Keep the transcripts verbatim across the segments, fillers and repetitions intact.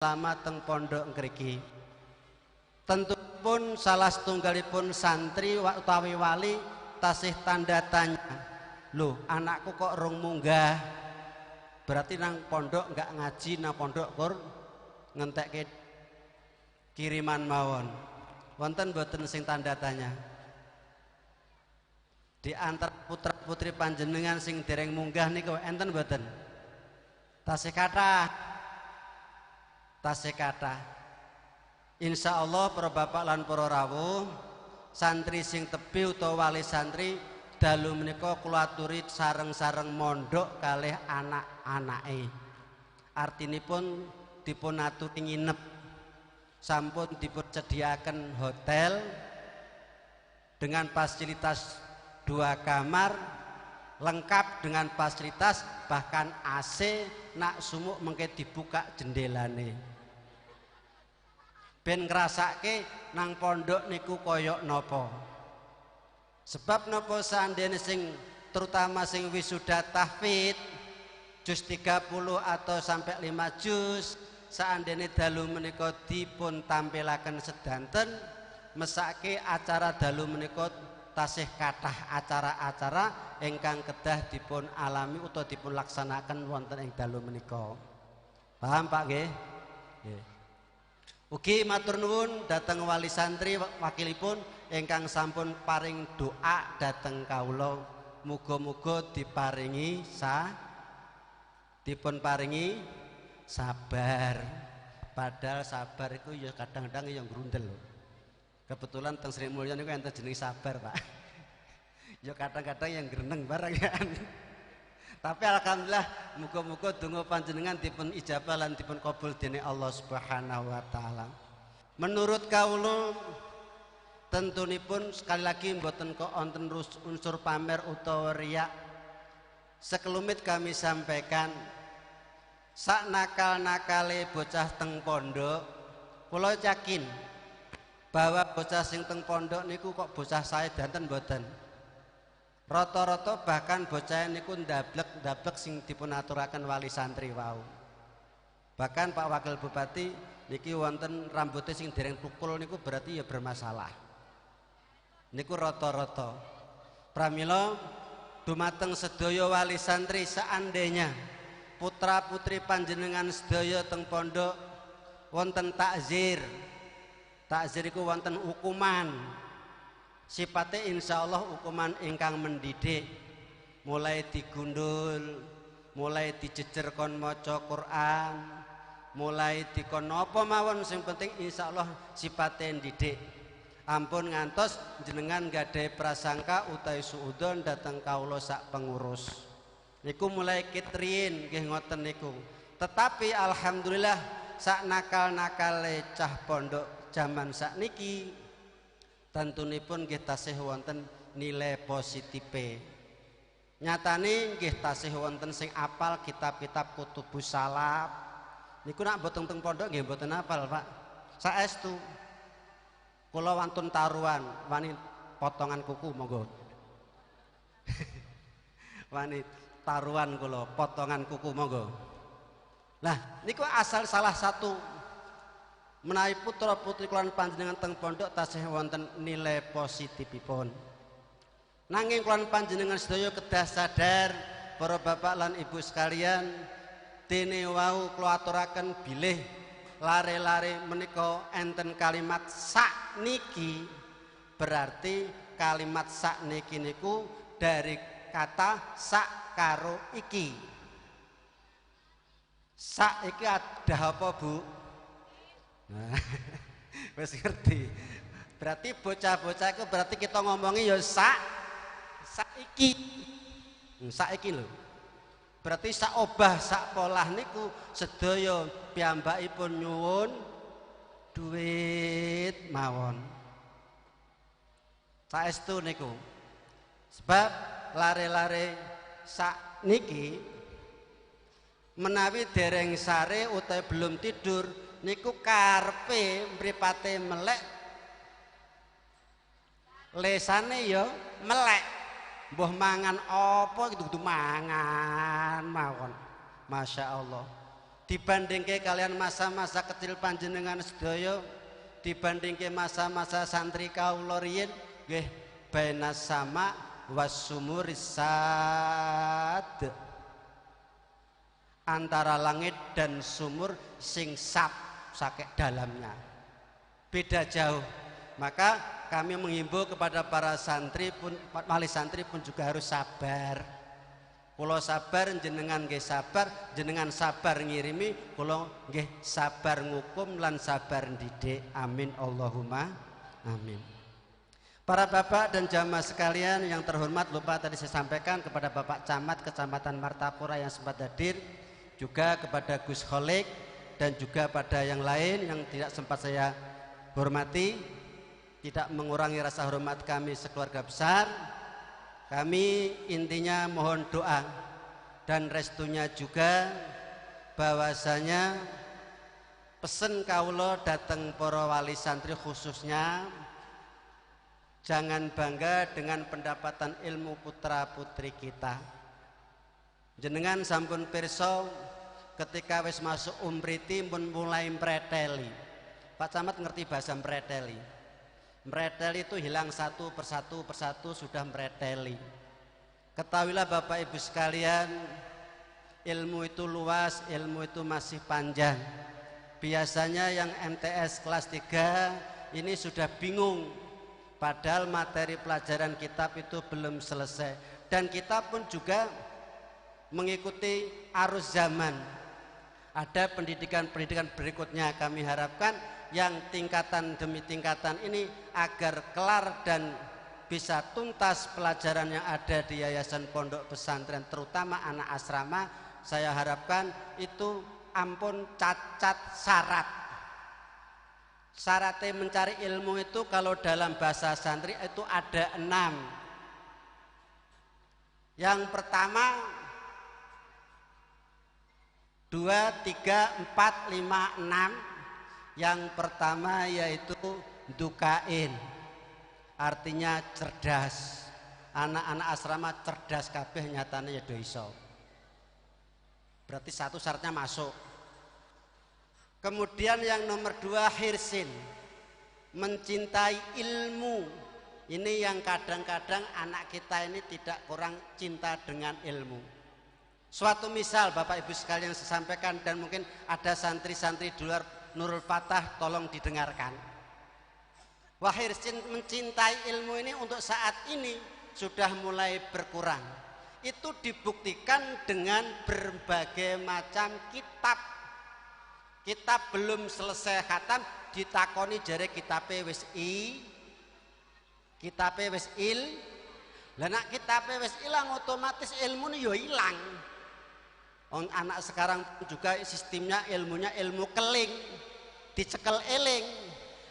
selama teng pondok ngriki. Tentu pun salah setunggalipun santri wa-, utawi wali tasih tanda tanya. "Loh, anakku kok rung munggah?" Berarti nang pondok nggak ngaji, nang pondok kur ngentekke kiriman mawon. Wonten mboten sing tanda tanya? Di antara putra-putri panjenengan sing dereng munggah niku enten mboten? Tasih kathah. Tasih kathah. Insya Allah para bapak lan para rawuh, santri sing tebi utawa wali santri dalu menika kula aturi sareng-sareng mondok kalih anak-anake. Artinipun dipun aturi nginep. Sampun dipun sediaken hotel dengan fasilitas dua kamar, lengkap dengan fasilitas, bahkan A C, nak sumuk mengke dibuka jendelane. Ben ngrasake nang pondok niku koyok nopo. Sebab nopo seandene sing, terutama sing wisuda tahfidz, juz tiga puluh atau sampai lima juz, seandene dalu menika dipun tampilaken sedanten, mesake acara dalu menika tasih kathah acara-acara ingkang kedah dipun alami utawa dipun laksanaken wonten ing dalu menika. Paham, Pak, nggih? Nggih. Ugi matur nuwun dhateng wali santri wakilipun ingkang sampun paring doa dhateng kawula. Muga-muga diparingi sa-, dipun paringi sabar. Padahal sabar iku ya kadang-kadang ya grundel lho. Kebetulan teng Sri Mulyo niku enten jeneng sabar, Pak. Ya kadang-kadang yang greneng barang ya. Tapi alhamdulillah, muga-muga donga panjenengan dipun ijabah lan dipun kabul dening Allah Subhanahu wa taala. Menurut kawula, tentunipun sekali lagi mboten kok wonten rus-, unsur pamer utawa riak. Sekelumit kami sampaikan, sak nakal-nakale bocah teng pondok, kula yakin bahwa bocah sing teng pondok niku kok bocah sae danten mboten. Rata-rata bahkan bocah niku ndablek-ndablek sing dipun aturaken wali santri wau. Bahkan Pak Wakil Bupati niki wonten rambute sing dereng tukul niku berarti ya bermasalah. Niku rata-rata. Pramila dumateng sedaya wali santri, seandainya putra-putri panjenengan sedaya teng pondok wonten takzir. Takzir iku wonten hukuman. Sipate insyaallah hukuman ingkang mendidik. Mulai digundul, mulai dijejer kon maca Quran, mulai dikon napa mawon, sing penting insyaallah sipate ndidik. Ampun ngantos jenengan gadahi prasangka utawi suudon dhateng kawula sak pengurus. Niku mulai ket riyin nggih ngoten niku. Tetapi alhamdulillah sak nakal-nakale cah pondok jaman sakniki tentunipun nggih tasih wonten nilai positife. Nyatane nggih tasih wonten sing apal kitab-kitab Kutubus Salaf. Niku nak mboten teng pondok nggih mboten apal, Pak. Saestu. Kula wantun taruhan, wani potongan kuku monggo. Wani taruhan kula, potongan kuku monggo. Lah, niku asal salah satu menawi putra putri kula panjenengan teng pondok tasih wonten nilai positifipun. Nanging kula panjenengan sedaya kedah sadar, para bapak lan ibu sekalian, dene wau kula aturaken bilih lare-lare menika enten kalimat sakniki, berarti kalimat sakniki niku dari kata sak karo iki. Sak iki adah apa, Bu? Nah, wis ngerti. Berarti bocah-bocah iku berarti kita ngomongnya ya sak, saiki. Hmm, saiki lho. Berarti sak obah, sak polah niku sedaya piyambakipun nyuwun duit mawon. Saestu niku. Sebab lare-lare sakniki menawi dereng sare utawi belum tidur niku karepe mripate melek, lesane ya melek. Mbuh mangan apa kudu-kudu mangan mawon. Masya Allah. Dibandingke kalian masa-masa kecil panjenengan sedaya, dibandingke masa-masa santri kawula riyin, nggih, bainas sama was sumur sad. Antara langit dan sumur sing sap sakek dalamnya. Beda jauh. Maka kami menghimbau kepada para santri pun, wali santri pun juga harus sabar. Kula sabar, jenengan nggih sabar, jenengan sabar ngirimi, kula nggih sabar ngukum lan sabar ndidik. Amin, Allahumma amin. Para bapak dan jamaah sekalian yang terhormat, lupa tadi saya sampaikan kepada Bapak Camat Kecamatan Martapura yang sempat hadir, juga kepada Gus Kholik, dan juga pada yang lain yang tidak sempat saya hormati, tidak mengurangi rasa hormat kami sekeluarga besar. Kami intinya mohon doa dan restunya juga, bahwasanya pesen kawula dateng para wali santri khususnya, jangan bangga dengan pendapatan ilmu putra putri kita. Jenengan sampun pirsa, ketika wis masuk umriti pun mulai mreteli. Pak Camat ngerti bahasa mreteli? Mreteli itu hilang satu persatu, persatu sudah mreteli. Ketahuilah Bapak Ibu sekalian, ilmu itu luas, ilmu itu masih panjang. Biasanya yang M T S kelas tiga ini sudah bingung, padahal materi pelajaran kitab itu belum selesai. Dan kita pun juga mengikuti arus zaman. Ada pendidikan-pendidikan berikutnya, kami harapkan yang tingkatan demi tingkatan ini agar kelar dan bisa tuntas pelajaran yang ada di Yayasan Pondok Pesantren, terutama anak asrama. Saya harapkan itu ampun cacat syarat. Syaratnya mencari ilmu itu kalau dalam bahasa santri itu ada enam. Yang pertama, dua, tiga, empat, lima, enam. Yang pertama yaitu dukain, artinya cerdas. Anak-anak asrama cerdas kabeh, nyatane ya do iso. Berarti satu syaratnya masuk. Kemudian yang nomor dua, hirsin, mencintai ilmu. Ini yang kadang-kadang anak kita ini tidak kurang cinta dengan ilmu. Suatu misal, Bapak Ibu sekalian, saya sampaikan, dan mungkin ada santri-santri di luar Nurul Fatah, tolong didengarkan. Wahirsin mencintai ilmu ini untuk saat ini sudah mulai berkurang. Itu dibuktikan dengan berbagai macam kitab. Kitab belum selesai khatam, ditakoni jare kitabe wis i, kitabe wis il. Lah nak kitabe wis ilang, otomatis ilmune ya ilang. Wong anak sekarang pun juga sistemnya, ilmunya ilmu keling, dicekel eling.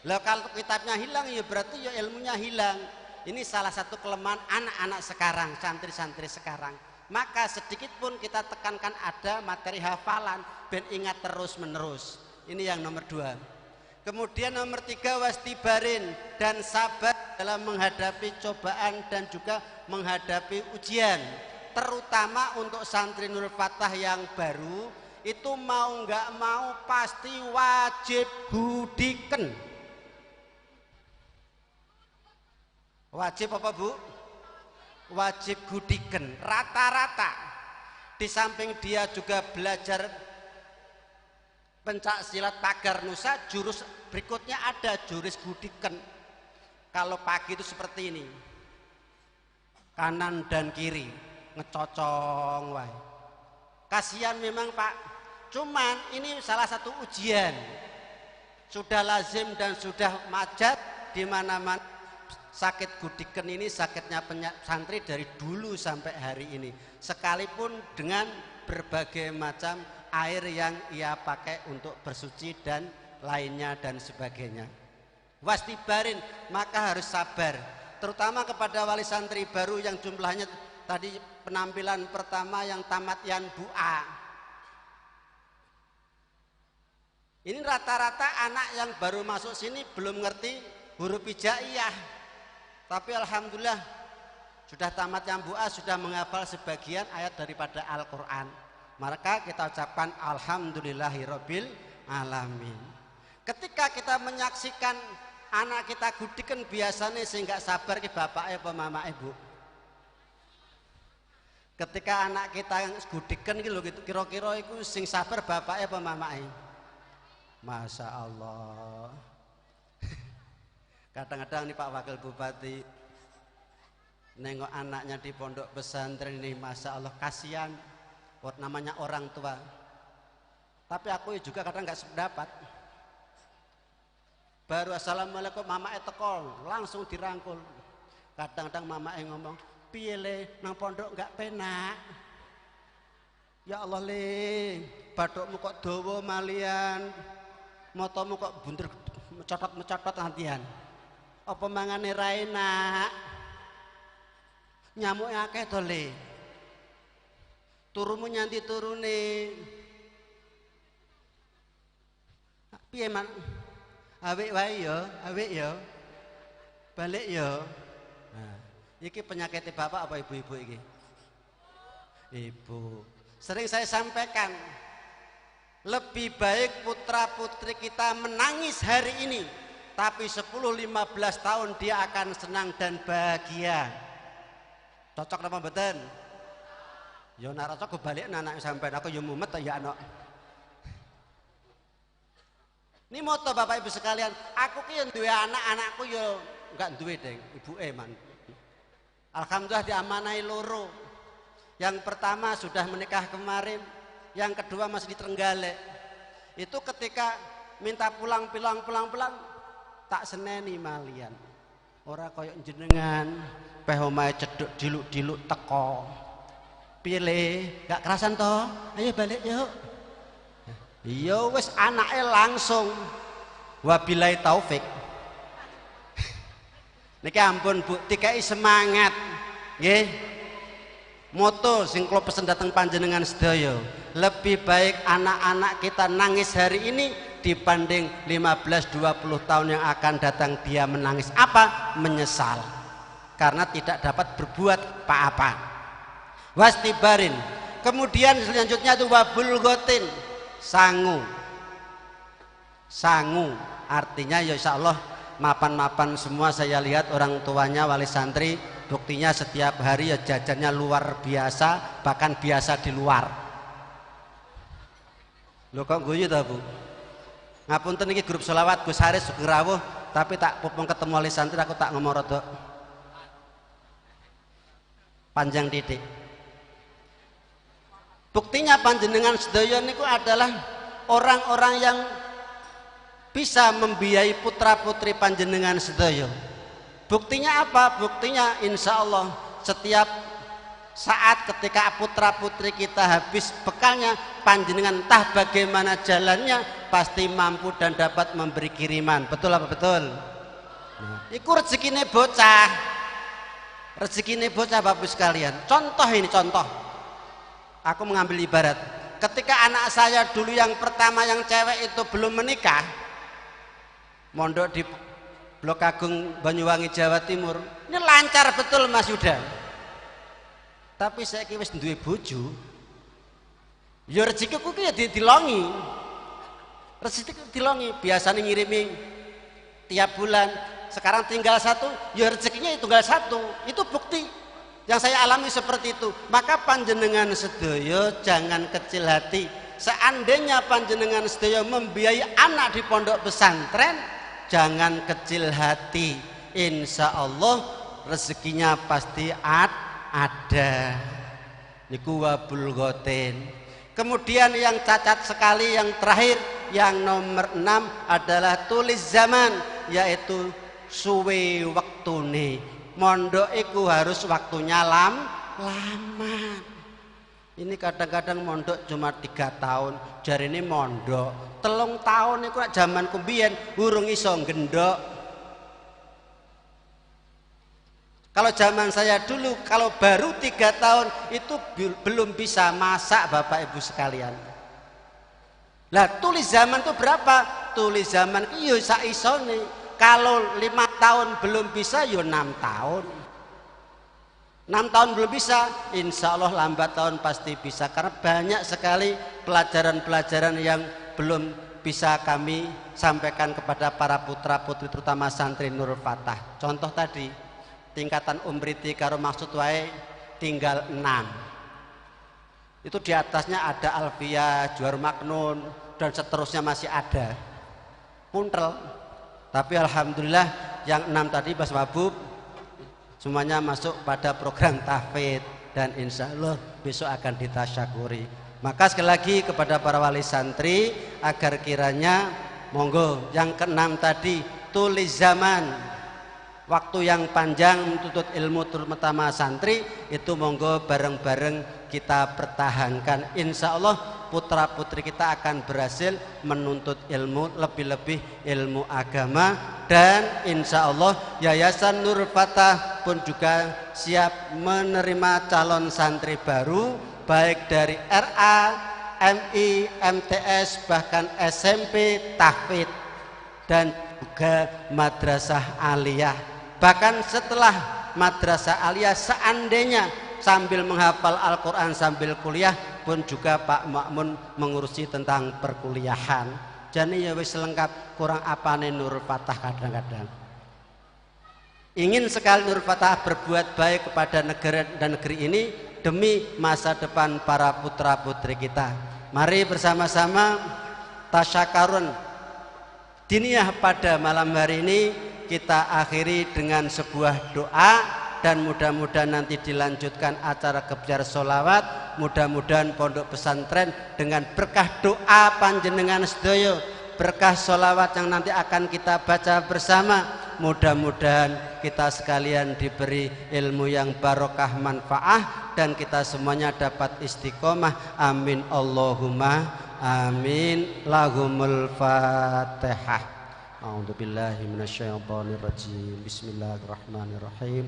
Lah kalau kitabnya hilang, ya berarti ya ilmunya hilang. Ini salah satu kelemahan anak-anak sekarang, santri-santri sekarang. Maka sedikit pun kita tekankan ada materi hafalan, ben ingat terus menerus. Ini yang nomor dua. Kemudian nomor tiga, wastibarin, dan sabar dalam menghadapi cobaan dan juga menghadapi ujian. Terutama untuk santri Nurul Fatah yang baru, itu mau nggak mau pasti wajib gudiken. Wajib apa, Bu? Wajib gudiken, rata-rata. Di samping dia juga belajar pencak silat pagar nusa, jurus berikutnya ada jurus gudiken. Kalau pagi itu seperti ini. Kanan dan kiri, ngecocong wae. Kasihan memang, Pak. Cuman ini salah satu ujian. Sudah lazim dan sudah majat di mana-mana, sakit gudiken ini sakitnya penya-, santri dari dulu sampai hari ini. Sekalipun dengan berbagai macam air yang ia pakai untuk bersuci dan lainnya dan sebagainya. Wastibarin, maka harus sabar. Terutama kepada wali santri baru yang jumlahnya tadi penampilan pertama yang tamat Yan Bu A. Ini rata-rata anak yang baru masuk sini belum ngerti huruf hijaiyah. Tapi alhamdulillah, sudah tamat Yan Bu A, sudah menghafal sebagian ayat daripada Al-Quran. Maka kita ucapkan alhamdulillahirabbil alamin. Ketika kita menyaksikan anak kita gudikan, biasanya sing gak sabar ki bapaknya apa mamake, Bu? Ketika anak kita gudikan ki lho gitu, kira-kira iku sing sabar bapaknya apa mamake? Masya Allah. Kadang-kadang nih Pak Wakil Bupati nengok anaknya di pondok pesantren ini, Masya Allah, kasihan. Buat namanya orang tua. Tapi aku juga kadang nggak sependapat. Baru assalamualaikum, mamake teko, langsung dirangkul. Kadang-kadang mamake ngomong, "Piye, Le, nang pondok nggak penak?" "Ya Allah, Le, bathukmu kok dawa malian, matamu kok bunder mecotot-mecotot ngantian. Apa mangane ra enak? Nyamuke akeh to, Le. Turumu nyanti turune." Piye, Man? Awik wae ya, awik ya. Balik ya. Nah, iki penyakitnya bapak apa ibu-ibu iki? Ibu. Sering saya sampaikan, lebih baik putra-putri kita menangis hari ini, tapi sepuluh lima belas tahun dia akan senang dan bahagia. Cocok napa mboten? Ya nak cocok, balik anak sampean, aku ya mumet ya anak. Ini moto Bapak Ibu sekalian, aku ki yang duwe anak, anakku ya enggak duwe, Deng, ibu eman. Alhamdulillah diamanai loro. Yang pertama sudah menikah kemarin, yang kedua masih di Trenggalek. Itu ketika minta pulang, pulang, pulang, pulang, tak seneni malian. Ora koyok jenengan, peh omahe cedhek diluk-diluk teko. "Piye, Le, gak kerasan to? Ayo balik yuk." Iya wis, anake langsung. Wabillahi taufik. Niki ampun, Bu, tikai semangat. Nggih. Moto sing kula pesen dateng panjenengan sedaya, lebih baik anak-anak kita nangis hari ini dibanding lima belas dua puluh tahun yang akan datang dia menangis. Apa? Menyesal. Karena tidak dapat berbuat apa-apa. Wastibarin. Kemudian selanjutnya itu wabulgotin, sangu. Sangu, artinya ya insya Allah mapan-mapan semua, saya lihat orang tuanya wali santri, buktinya setiap hari ya jajannya luar biasa, bahkan biasa di luar. Lho kok guyu ta, Bu? Ngapunten, iki grup selawat Gus Haris Sugeng Rawuh, tapi tak pupung ketemu wali santri, aku tak ngomong rodok. Panjang titik. Buktinya panjenengan sedaya niku adalah orang-orang yang bisa membiayai putra-putri panjenengan sedaya. Buktinya apa? Buktinya insya Allah setiap saat ketika putra-putri kita habis bekalnya, panjenengan entah bagaimana jalannya, pasti mampu dan dapat memberi kiriman. Betul apa betul? Nah, iku rezekine bocah. Rezekine bocah, Bapak Ibu sekalian. Contoh ini, contoh. Aku mengambil ibarat. Ketika anak saya dulu yang pertama yang cewek itu belum menikah, mondok di Blok Agung Banyuwangi, Jawa Timur. Ini lancar betul, Mas Yuda. Tapi saiki wis duwe bojo. Ya rezekiku ki ya di-, dilongi. Rezeki dilongi, biasanya ngirimi tiap bulan. Sekarang tinggal satu, ya rezekinya ya tunggal satu. Itu bukti yang saya alami seperti itu. Maka panjenengan sedaya jangan kecil hati. Seandainya panjenengan sedaya membiayai anak di pondok pesantren, jangan kecil hati. Insya Allah rezekinya pasti ad-, ada. Niku wabul gotin. Kemudian yang cacat sekali, yang terakhir, yang nomor enam adalah tulis zaman, yaitu suwe wektune. Mondok iku harus waktunya lam-, lama. Ini kadang-kadang mondok cuma tiga tahun, jarine mondok. Telung tahun iku nak jamanku mbiyen urung iso nggendok. Kalau zaman saya dulu, kalau baru tiga tahun itu bil-, belum bisa masak, Bapak Ibu sekalian. Lah, tulis zaman itu berapa? Tulis zaman itu ya sak isone. Kalau lima tahun belum bisa, ya enam tahun. Enam tahun belum bisa, insya Allah lambat laun pasti bisa. Karena banyak sekali pelajaran-pelajaran yang belum bisa kami sampaikan kepada para putra-putri, terutama santri Nurul Fatah. Contoh tadi, tingkatan Umriti karo Maksud Wae tinggal enam. Itu di atasnya ada Alfiah, Juar Maknun, dan seterusnya masih ada. Puntel. Tapi alhamdulillah yang enam tadi, Mas Wabub, semuanya masuk pada program tahfidz dan insya Allah besok akan ditasyakuri. Maka sekali lagi kepada para wali santri, agar kiranya, monggo, yang keenam tadi, tulis zaman, waktu yang panjang menuntut ilmu, terutama santri, itu monggo bareng-bareng kita pertahankan. Insya Allah putra-putri kita akan berhasil menuntut ilmu, lebih-lebih ilmu agama. Dan insya Allah Yayasan Nurul Fatah pun juga siap menerima calon santri baru, baik dari R A, M I, M T S, bahkan S M P, tahfidz, dan juga madrasah aliyah. Bahkan setelah madrasah aliyah, seandainya sambil menghafal Al-Quran sambil kuliah pun juga Pak Makmun mengurusi tentang perkuliahan. Jadi ya wis lengkap, kurang apane Nurul Fatah kadang-kadang. Ingin sekali Nurul Fatah berbuat baik kepada negara dan negeri ini demi masa depan para putra-putri kita. Mari bersama-sama tasyakarun diniyah pada malam hari ini kita akhiri dengan sebuah doa, dan mudah-mudahan nanti dilanjutkan acara gebyar solawat. Mudah-mudahan pondok pesantren dengan berkah doa panjenengan sedoyo, berkah solawat yang nanti akan kita baca bersama, mudah-mudahan kita sekalian diberi ilmu yang barokah, manfaah, dan kita semuanya dapat istiqomah. Amin Allahumma amin. Lahumul Fatihah. A'udzubillahi minasyaitonirrajim. Bismillahirrahmanirrahim.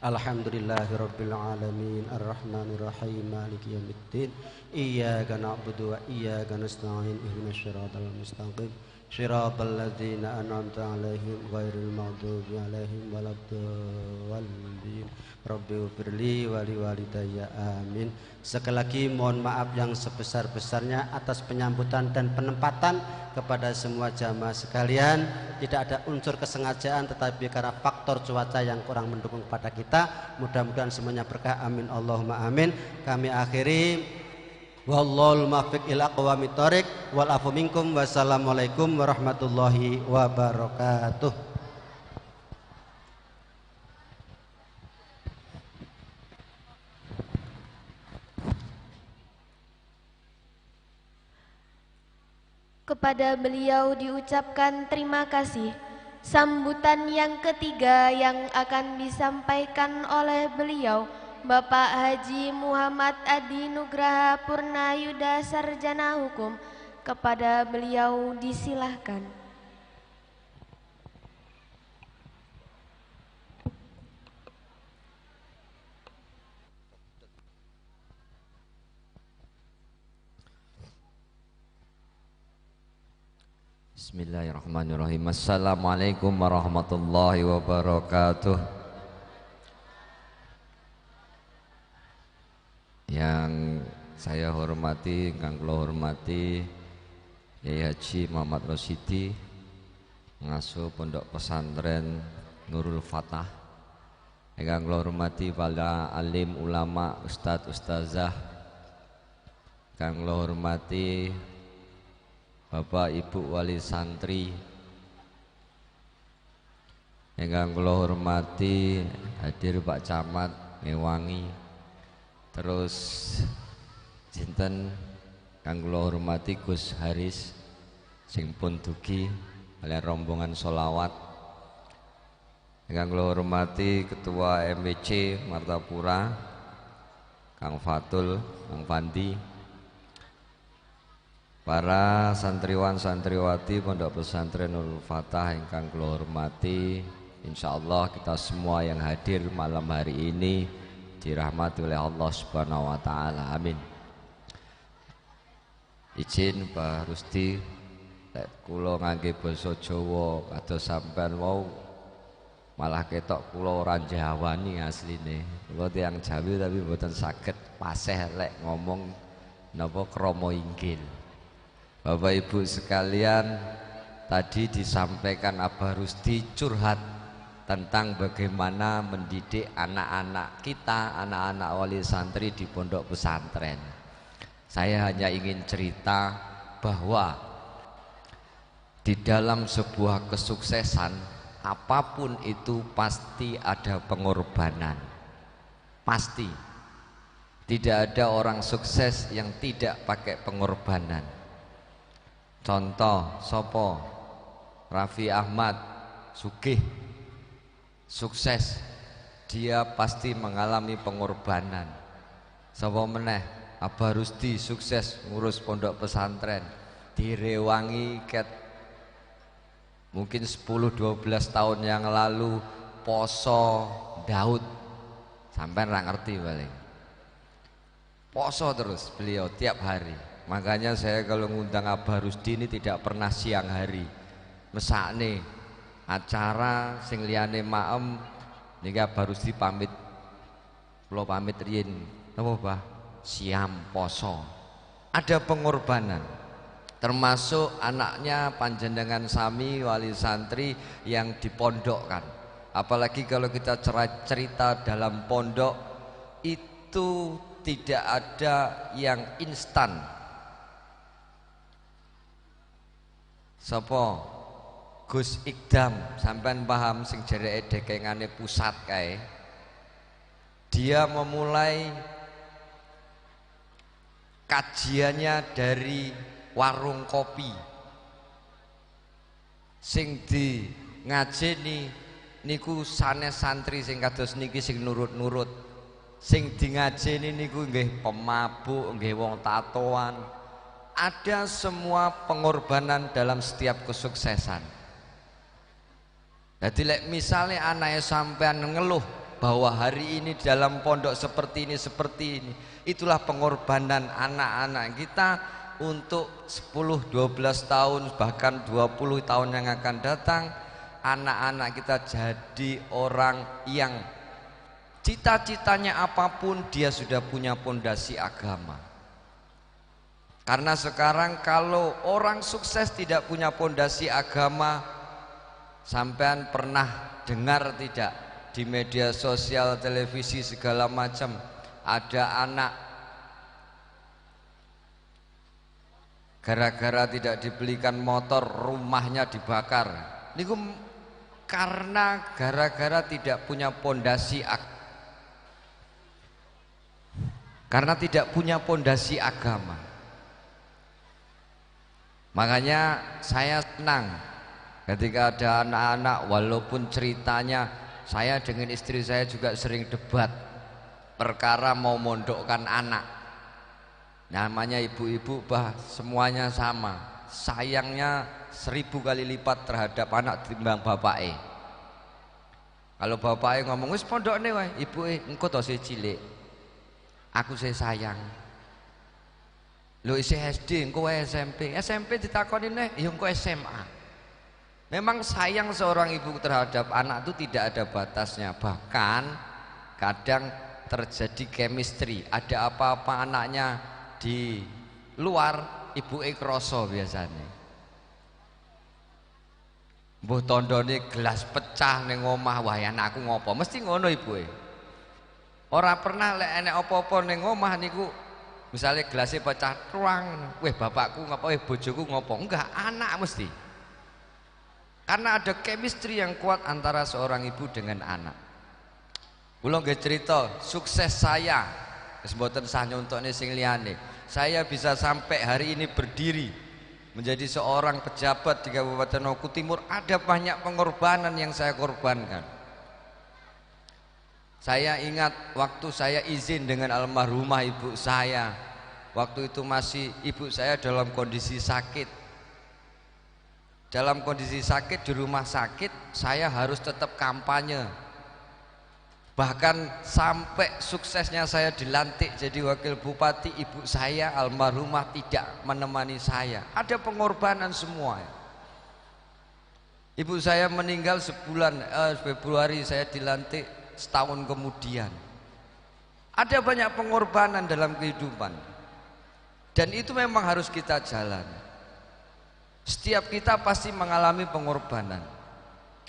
Alhamdulillahirabbil alamin, arrahmanirrahim, maliki yaumiddin. Iyyaka na'budu wa iyyaka nasta'in. Ihdinas siratal mustaqim. Siratal ladzina an'amta 'alaihim ghairil maghdubi 'alaihim waladdallin. Rabbi ufirli wali walidayya. Amin. Sekali lagi mohon maaf yang sebesar-besarnya atas penyambutan dan penempatan kepada semua jamaah sekalian. Tidak ada unsur kesengajaan, tetapi karena faktor cuaca yang kurang mendukung kepada kita. Mudah-mudahan semuanya berkah. Amin Allahumma amin. Kami akhiri. Wallahul muwaffiq ila aqwamit thoriq. Wal afu minkum. Wassalamualaikum warahmatullahi wabarakatuh. Kepada beliau diucapkan terima kasih. Sambutan yang ketiga yang akan disampaikan oleh beliau, Bapak Haji Muhammad Adi Nugraha Purna Yuda, Sarjana Hukum. Kepada beliau disilahkan. Bismillahirrahmanirrahim. Assalamualaikum warahmatullahi wabarakatuh. Yang saya hormati, ingkang kula hormati, Kiai Haji Muhammad Rosidi, ngasuh Pondok Pesantren Nurul Fatah. Ingkang kula hormati para alim ulama, ustadz, ustazah. Ingkang kula hormati Bapak Ibu Wali Santri. Ingkang kula hormati hadir Pak Camat Ngewangi. Terus sinten kang kula hormati Gus Haris sing pun dugi kalian rombongan solawat. Ingkang kula hormati Ketua M W C Martapura, Kang Fatul, Kang Fandi. Para santriwan santriwati Pondok Pesantren Nurul Fatah ingkang kula hormati, insyaallah kita semua yang hadir malam hari ini dirahmati oleh Allah Subhanahu wa taala. Amin. Izin Pak Rusti, lek kula ngangge basa Jawa kados sampean wau, Malah ketok kula ora Jawa ni asline. Kula tiang Jawi tapi mboten saged paseh lek ngomong napa krama inggil. Bapak Ibu sekalian, tadi disampaikan Abah Rusdi curhat tentang bagaimana mendidik anak-anak kita, anak-anak wali santri di pondok pesantren. Saya hanya ingin cerita bahwa di dalam sebuah kesuksesan, apapun itu pasti ada pengorbanan. Pasti. Tidak ada orang sukses yang tidak pakai pengorbanan. Contoh, sopo? Raffi Ahmad, sugih, sukses. Dia pasti mengalami pengorbanan. Sopo meneh? Abah Rusdi, sukses ngurus pondok pesantren. Direwangi ket mungkin sepuluh dua belas tahun yang lalu, poso Daud. Sampean ra ngerti paling. Poso terus beliau tiap hari. Makanya saya kalau ngundang Abah Rusdi ini tidak pernah siang hari. Mesakne acara sing liyane maem niki Abah Rusdi pamit. Kula pamit riyin. Napa, Bah? Siam poso. Ada pengorbanan. Termasuk anaknya panjenengan sami wali santri yang dipondokkan. Apalagi kalau kita cera-, cerita dalam pondok, itu tidak ada yang instan. Sapa? Gus Ikdam, sampean paham sing jereke dekengane pusat kae. Dia memulai kajiannya dari warung kopi. Sing di ngajeni niku sanes santri sing kados niki sing nurut-nurut. Sing di ngajeni niku nggih pemabuk, nggih wong tatoan. Ada semua pengorbanan dalam setiap kesuksesan. Jadi lek misalnya anaknya sampean ngeluh bahwa hari ini dalam pondok seperti ini, seperti ini, itulah pengorbanan anak-anak kita untuk sepuluh, dua belas tahun, bahkan dua puluh tahun yang akan datang, anak-anak kita jadi orang yang cita-citanya apapun dia sudah punya pondasi agama. Karena sekarang kalau orang sukses tidak punya pondasi agama, sampean pernah dengar tidak di media sosial, televisi segala macam, ada anak gara-gara tidak dibelikan motor, rumahnya dibakar. Niku m-, karena gara-gara tidak punya pondasi ag-, karena tidak punya pondasi agama. Makanya saya senang ketika ada anak-anak, walaupun ceritanya, saya dengan istri saya juga sering debat perkara mau mondokkan anak. Namanya ibu-ibu, bah, semuanya sama. Sayangnya seribu kali lipat terhadap anak timbang bapake. Kalau bapake ngomong, "Wis pondokne wae," ibuke, "Engko to sih cilik. Aku sih sayang." Lho, isih S D, engko wae S M P. S M P ditakoni neh, ya engko S M A. Memang sayang seorang ibu terhadap anak itu tidak ada batasnya. Bahkan kadang terjadi chemistry. Ada apa-apa anaknya di luar, ibuke kroso biasanya. Mbuh tandane gelas pecah ning omah, "Wah, anakku ngopo?" Mesti ngono ibuke. Ora pernah lek enek apa-apa ning omah niku, misale gelase pecah, truang, "Weh, bapakku ngopo? Weh, bojoku ngopo?" Enggak, anak mesti. Karena ada chemistry yang kuat antara seorang ibu dengan anak. Kula nggih cerita, sukses saya. Wis mboten sah nyontokne sing liyane. Saya bisa sampai hari ini berdiri menjadi seorang pejabat di Kabupaten Oku Timur, ada banyak pengorbanan yang saya korbankan. Saya ingat waktu saya izin dengan almarhumah ibu saya. Waktu itu masih ibu saya dalam kondisi sakit. Dalam kondisi sakit di rumah sakit, saya harus tetap kampanye. Bahkan sampai suksesnya saya dilantik jadi wakil bupati, ibu saya almarhumah tidak menemani saya. Ada pengorbanan semua. Ibu saya meninggal sebulan, eh, Februari, saya dilantik setahun kemudian. Ada banyak pengorbanan dalam kehidupan. Dan itu memang harus kita jalani. Setiap kita pasti mengalami pengorbanan.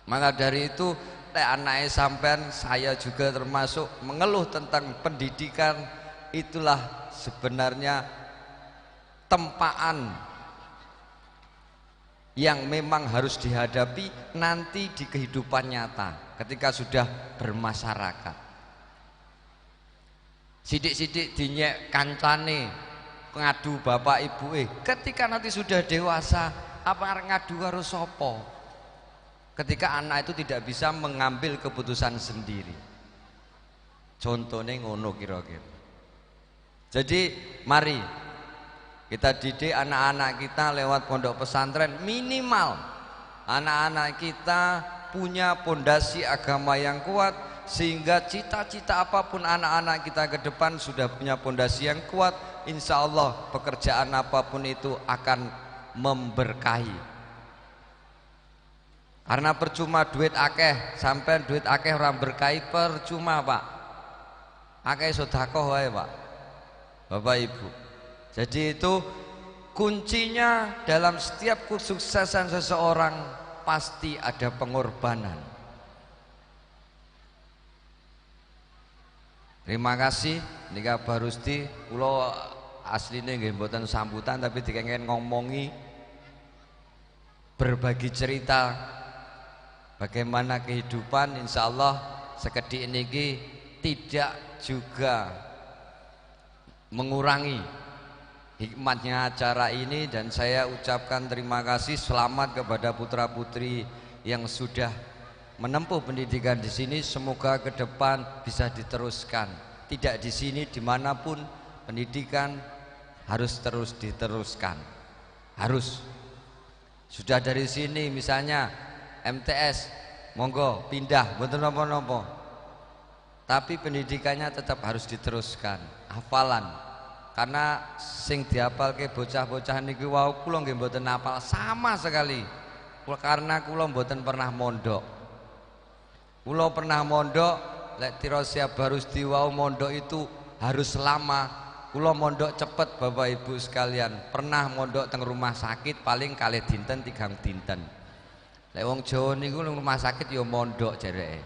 Maka dari itu, lek anake sampean, saya juga termasuk, mengeluh tentang pendidikan, itulah sebenarnya tempaan yang memang harus dihadapi nanti di kehidupan nyata ketika sudah bermasyarakat. Sidik-sidik dinyek kancane, ngadu bapak ibuke. Ketika nanti sudah dewasa, apa arep ngadu karo sapa? Ketika anak itu tidak bisa mengambil keputusan sendiri. Contohnya ngono kira-kira. Jadi, mari kita didik anak-anak kita lewat pondok pesantren, minimal anak-anak kita punya pondasi agama yang kuat, sehingga cita-cita apapun anak-anak kita ke depan sudah punya pondasi yang kuat. Insya Allah, pekerjaan apapun itu akan memberkahi. Karena percuma duit akeh, sampean duit akeh orang berkahi, percuma, Pak. Akeh sedekah wae, Pak. Bapak Ibu. Jadi itu kuncinya dalam setiap kesuksesan seseorang pasti ada pengorbanan. Terima kasih, nika Abah Rusdi. Kulo asline nggih mboten sambutan, tapi dikengken ngomongi, berbagi cerita bagaimana kehidupan, insya Allah sekedik niki tidak juga mengurangi hikmatnya acara ini, dan saya ucapkan terima kasih, selamat kepada putra-putri yang sudah menempuh pendidikan di sini. Semoga ke depan bisa diteruskan. Tidak di sini, dimanapun pendidikan harus terus diteruskan. Harus. Sudah dari sini misalnya M T S, monggo pindah, mboten napa-napa. Tapi pendidikannya tetap harus diteruskan, hafalan. Karena sing dihafalke bocah-bocah niki wau, kula nggih mboten hafal sama sekali. Kula, karena kula mboten pernah mondok. Kula pernah mondok, lek tiro siap harus diwau mondok itu harus lama. Kula mondok cepet, Bapak Ibu sekalian. Pernah mondok teng rumah sakit paling kalih dinten, tigang dinten. Lek wong Jawa niku nang rumah sakit ya mondok jereke.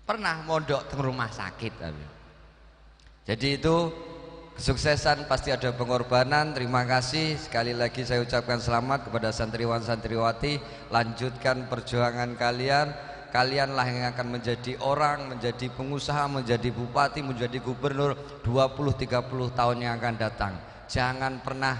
Pernah mondok teng rumah sakit tapi. Jadi itu kesuksesan pasti ada pengorbanan. Terima kasih sekali lagi saya ucapkan selamat kepada santriwan santriwati. Lanjutkan perjuangan kalian. Kalianlah yang akan menjadi orang, menjadi pengusaha, menjadi bupati, menjadi gubernur dua puluh tiga puluh tahun yang akan datang. Jangan pernah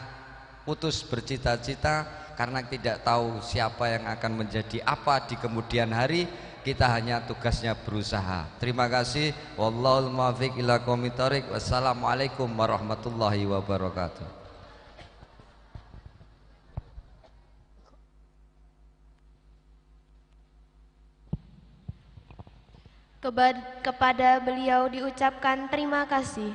putus bercita-cita karena tidak tahu siapa yang akan menjadi apa di kemudian hari. Kita hanya tugasnya berusaha. Terima kasih. Wallahul muwaffiq ila aqwamit thariq. Wassalamualaikum warahmatullahi wabarakatuh. Keba-, kepada beliau diucapkan terima kasih.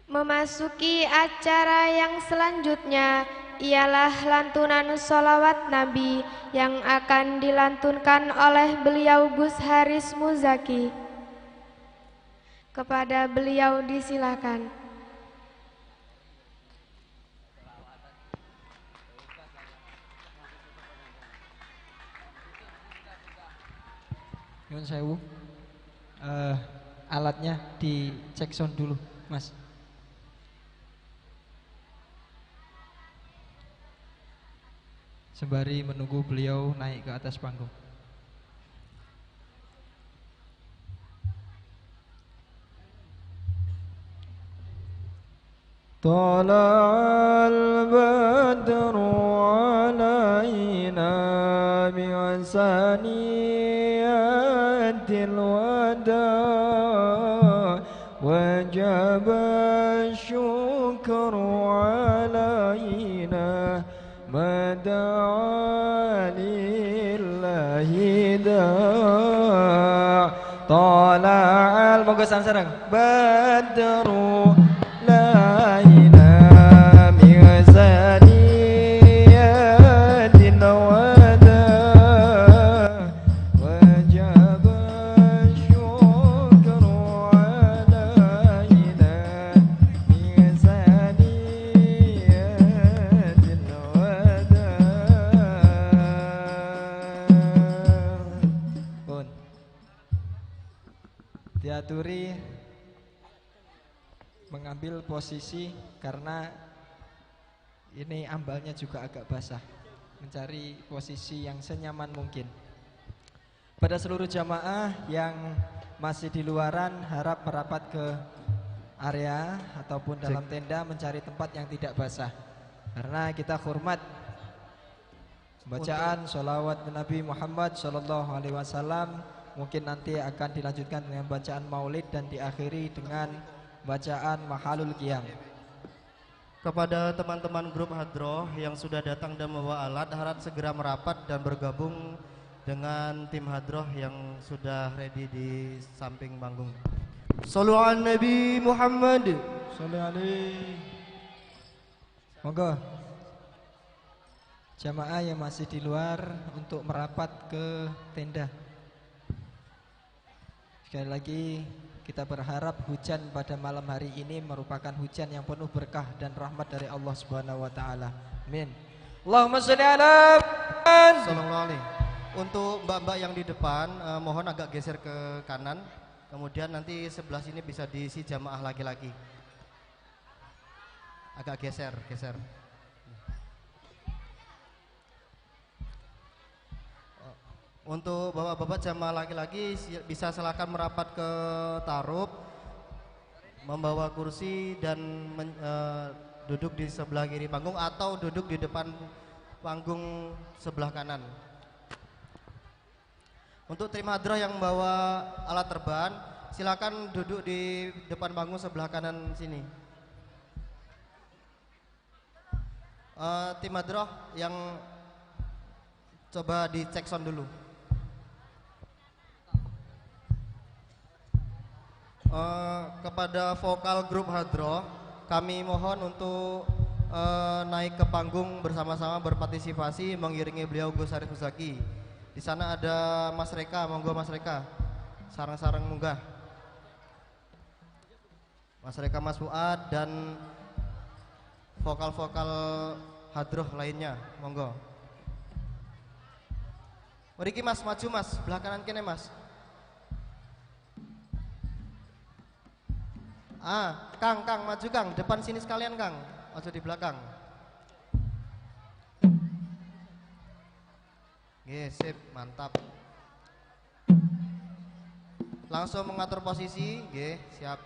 Memasuki acara yang selanjutnya ialah lantunan sholawat Nabi yang akan dilantunkan oleh beliau Gus Haris Muzaki. Kepada beliau disilakan. Nyuwun sewu. Eh, alatnya dicek sound dulu, Mas. Sembari menunggu beliau naik ke atas panggung. طلع البدر علينا من ثنيات الوداع وجب الشكر علينا ما دعا لله داع. طلع, monggo sareng-sareng. بدر علينا من ثنيات Turi mengambil posisi karena ini ambalnya juga agak basah. Mencari posisi yang senyaman mungkin. Pada seluruh jamaah yang masih di luaran, harap merapat ke area ataupun dalam tenda mencari tempat yang tidak basah. Karena kita hormat bacaan sholawat Nabi Muhammad sallallahu alaihi wasallam. Mungkin nanti akan dilanjutkan dengan bacaan maulid dan diakhiri dengan bacaan mahalul qiyam. Kepada teman-teman grup hadroh yang sudah datang dan membawa alat, harap segera merapat dan bergabung dengan tim hadroh yang sudah ready di samping panggung. Sallu ala Nabi Muhammad. Sallu alaihi. Monggo. Jamaah yang masih di luar untuk merapat ke tenda. Sekali lagi, kita berharap hujan pada malam hari ini merupakan hujan yang penuh berkah dan rahmat dari Allah Subhanahu wa taala. Amin. Allahumma sholli ala Muhammad. Sallallahu alaihi. Untuk mbak-mbak yang di depan, eh, mohon agak geser ke kanan. Kemudian nanti sebelah sini bisa diisi jamaah laki-laki. Agak geser, geser. Untuk bapak-bapak jamaah laki-laki, si-, bisa silakan merapat ke tarup, membawa kursi dan men-, eh, duduk di sebelah kiri panggung atau duduk di depan panggung sebelah kanan. Untuk tim hadroh yang membawa alat terban, silakan duduk di depan panggung sebelah kanan sini. Eh, tim hadroh yang coba dicek sound dulu. Eh, kepada vokal grup hadroh, kami mohon untuk, eh, naik ke panggung bersama-sama berpartisipasi mengiringi beliau Gus Arif Muzaki. Di sana ada Mas Reka, monggo Mas Reka. Sarang-sarang munggah. Mas Reka, Mas Fuad, dan vokal-vokal hadroh lainnya, monggo. Mriki Mas, maju Mas, sebelah kanan kene Mas. Ah, Kang, Kang, maju Kang, depan sini sekalian Kang, maju di belakang. Nggih, sip, mantap. Langsung mengatur posisi, nggih, siap.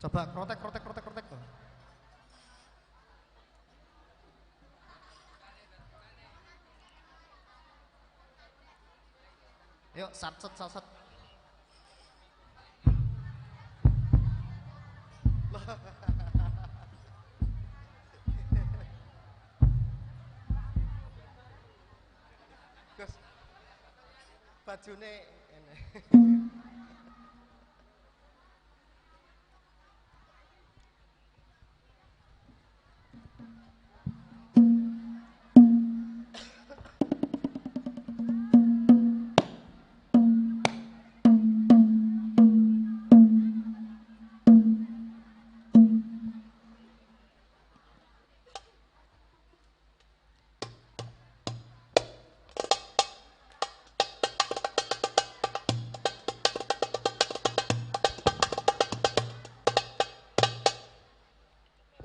Coba krotek, krotek, krotek, krotek tuh. Yuk, sat, sat, sat, sat. Gus, bajune ngene.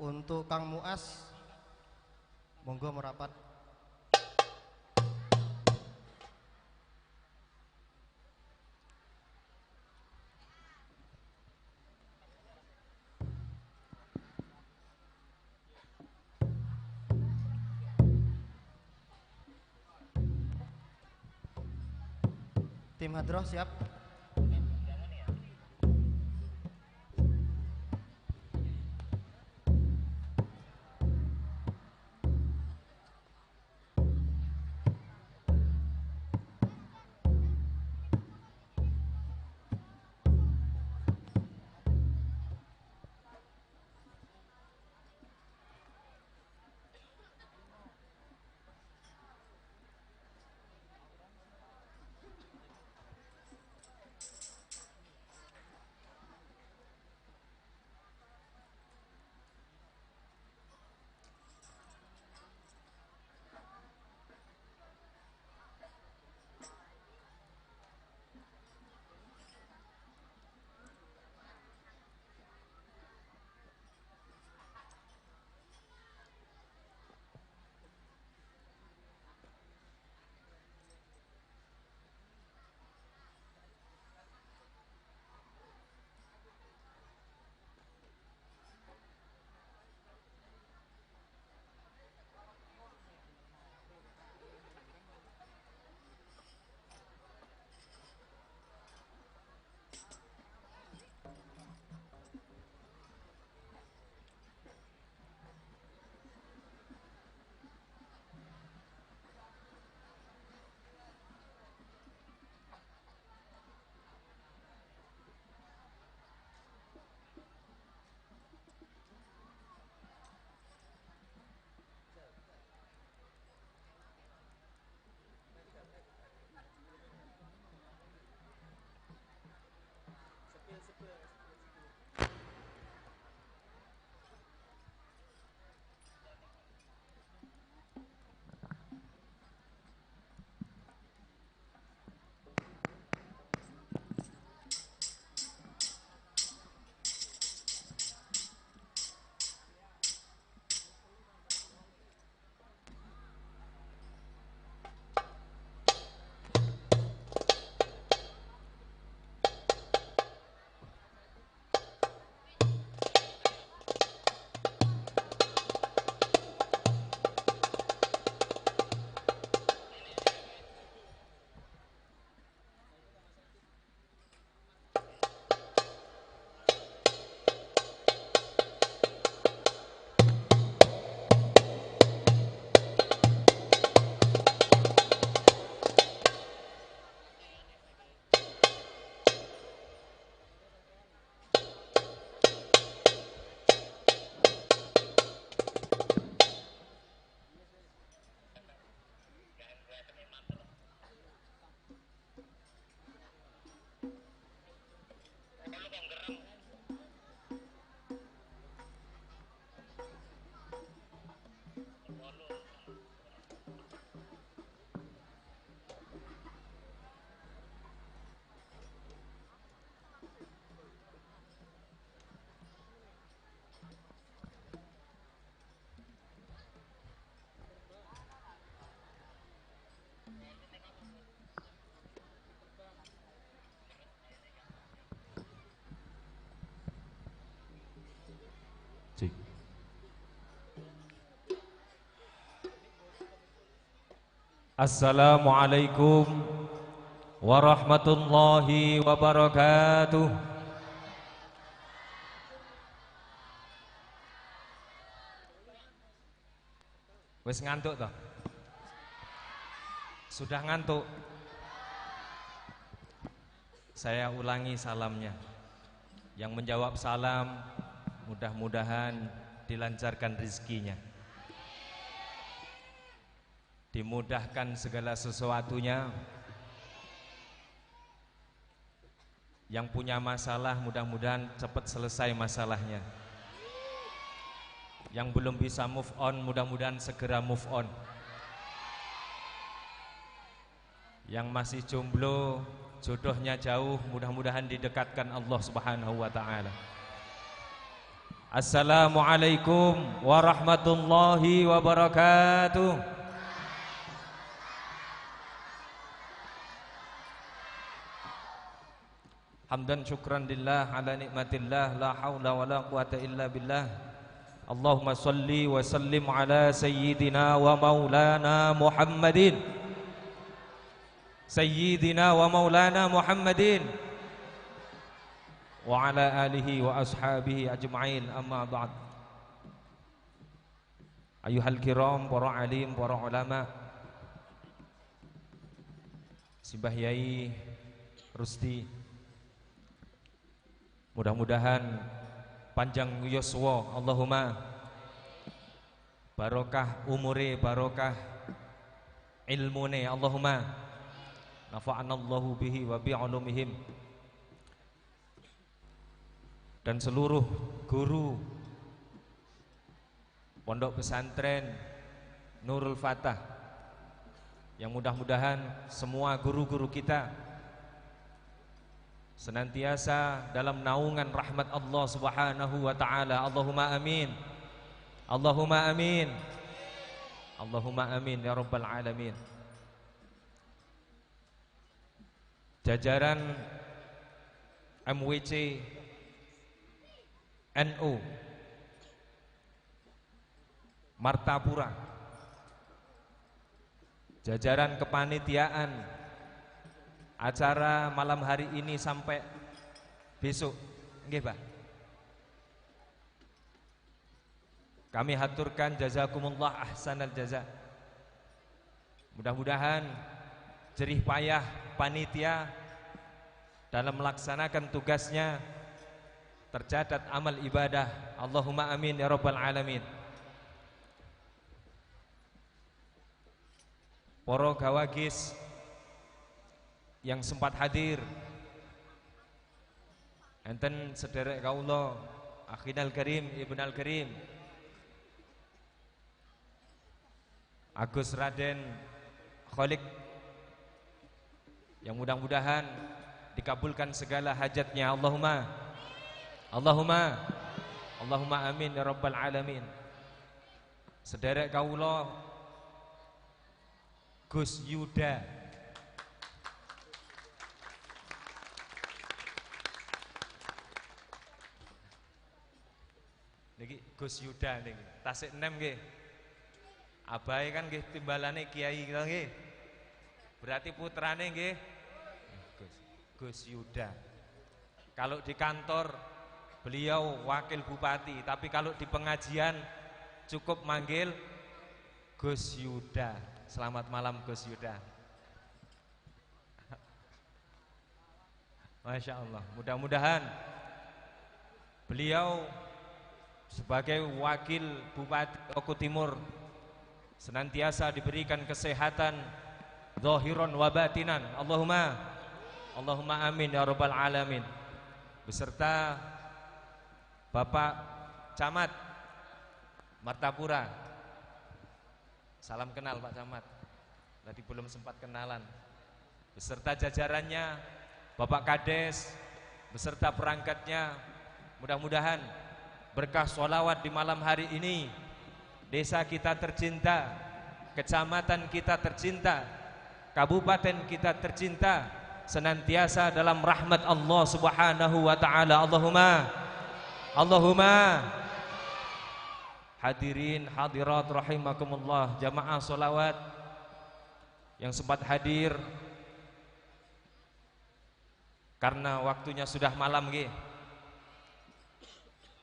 Untuk Kang Muas, monggo merapat. Tim hadroh siap. Assalamualaikum warahmatullahi wabarakatuh. Wes ngantuk toh? Sudah ngantuk? Saya ulangi salamnya. Yang menjawab salam, mudah-mudahan dilancarkan rezekinya, dimudahkan segala sesuatunya. Yang punya masalah, mudah-mudahan cepat selesai masalahnya. Yang belum bisa move on, mudah-mudahan segera move on. Yang masih jomblo, jodohnya jauh, mudah-mudahan didekatkan Allah Subhanahu wa taala. Assalamualaikum warahmatullahi wabarakatuh. Hamdan syukran lillah ala nikmatillah, la haula wala quwata illa billah. Allahumma salli wa sallim ala sayyidina wa maulana Muhammadin. Sayyidina wa maulana Muhammadin wa ala alihi wa ashabihi ajma'in, amma ba'd. Ayuhal kiram, para alim, para ulama, Simbah Yai Rusdi, mudah-mudahan panjang yuswa, Allahumma, barokah umure, barokah ilmune, Allahumma, nafa'anallahu bihi wa bi ulumihim. Dan seluruh guru Pondok Pesantren Nurul Fatah, yang mudah-mudahan semua guru-guru kita senantiasa dalam naungan rahmat Allah Subhanahu wa taala. Allahumma amin. Allahumma amin. Allahumma amin ya rabbal alamin. Jajaran M W C N U Martapura, jajaran kepanitiaan acara malam hari ini sampai besok, nggih, Bah? Kami haturkan jazakumullah ahsanal jaza. Mudah-mudahan jerih payah panitia dalam melaksanakan tugasnya tercatat amal ibadah. Allahumma amin ya rabbal alamin. Para gawagis yang sempat hadir, enten sederek kaula, akhinal karim, ibnal karim, Agus Raden Kholik, yang mudah-mudahan dikabulkan segala hajatnya. Allahumma, Allahumma, Allahumma amin ya rabbal alamin. Sederek kaula, Gus Yuda. Niki Gus Yuda niki, Tasik Enem nggih. Abahe kan nggih timbalane kiai kita nggih. Berarti putrane nggih Gus, Gus Yuda. Kalau di kantor, beliau wakil bupati, tapi kalau di pengajian cukup manggil Gus Yuda. Selamat malam, Gus Yuda. Masya Allah. Mudah-mudahan beliau sebagai wakil Bupati Oku Timur senantiasa diberikan kesehatan zahiran wa batinan. Allahumma, Allahumma amin ya rabbal alamin. Beserta Bapak Camat Martapura. Salam kenal, Pak Camat. Tadi belum sempat kenalan. Beserta jajarannya, Bapak Kades, beserta perangkatnya. Mudah-mudahan berkah sholawat di malam hari ini, desa kita tercinta, kecamatan kita tercinta, kabupaten kita tercinta, senantiasa dalam rahmat Allah Subhanahu wa taala. Allahumma, Allahumma. Hadirin hadirat rahimakumullah, jamaah sholawat. yang sempat hadir, karena waktunya sudah malam nggih.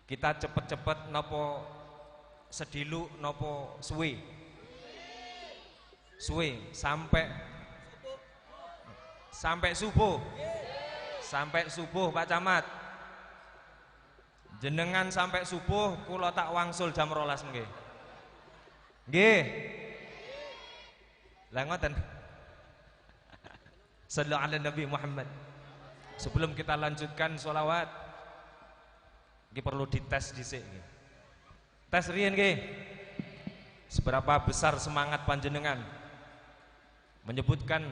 Kita cepet-cepet nopo sedilu nopo suwe? Suwe sampai, sampai subuh. Sampai subuh, Pak Camat. Jenengan sampai subuh, kula tak wangsul jam rolas nggih. Nggih. Lah ngoten. Sallu ala Nabi Muhammad. Sebelum kita lanjutkan sholawat, ini perlu dites dhisik nggih. Tes riyen nggih. Seberapa besar semangat panjenengan menyebutkan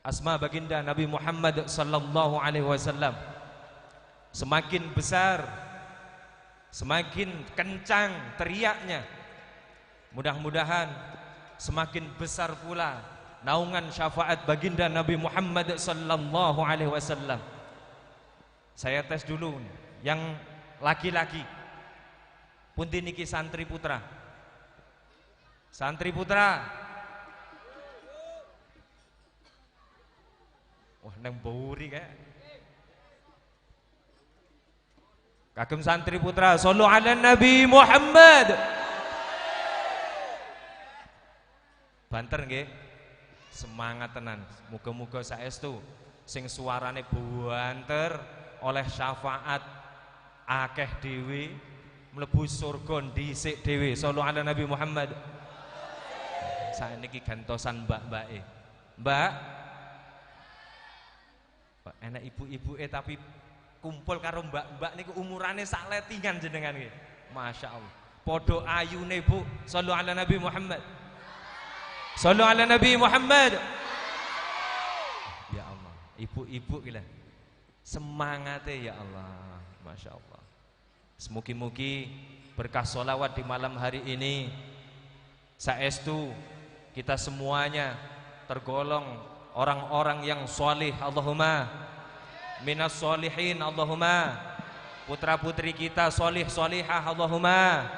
asma baginda Nabi Muhammad sallallahu alaihi wasallam? Semakin besar, semakin kencang teriaknya. Mudah-mudahan semakin besar pula naungan syafaat baginda Nabi Muhammad sallallahu alaihi wasallam. Saya tes dulu yang laki-laki. Pundi niki santri putra? Santri putra. Wah, nang buri kayak. Kagem santri putra, sallu ala Nabi Muhammad. Banter nggih. Semangat tenan. Muga-muga saestu sing suarane banter oleh syafaat akeh dhewe, mlebu surga dhisik dhewe. Sallu ala Nabi Muhammad. Saat niki gantosan mbak-mbake. Mbak, enak ibu-ibuke tapi kumpul karo mbak-mbak niku umurane sak letingan jenengan nggih. Masya Allah. Podo ayune, Bu. Sallu ala Nabi Muhammad. Sallu ala Nabi Muhammad. Ya Allah, ibu-ibu gila. Semangate ya Allah. Masya Allah. Semugi-mugi berkah sholawat di malam hari ini, saestu kita semuanya tergolong orang-orang yang solih, Allahumma minas solihin, Allahumma putra-putri kita solih solihah, Allahumma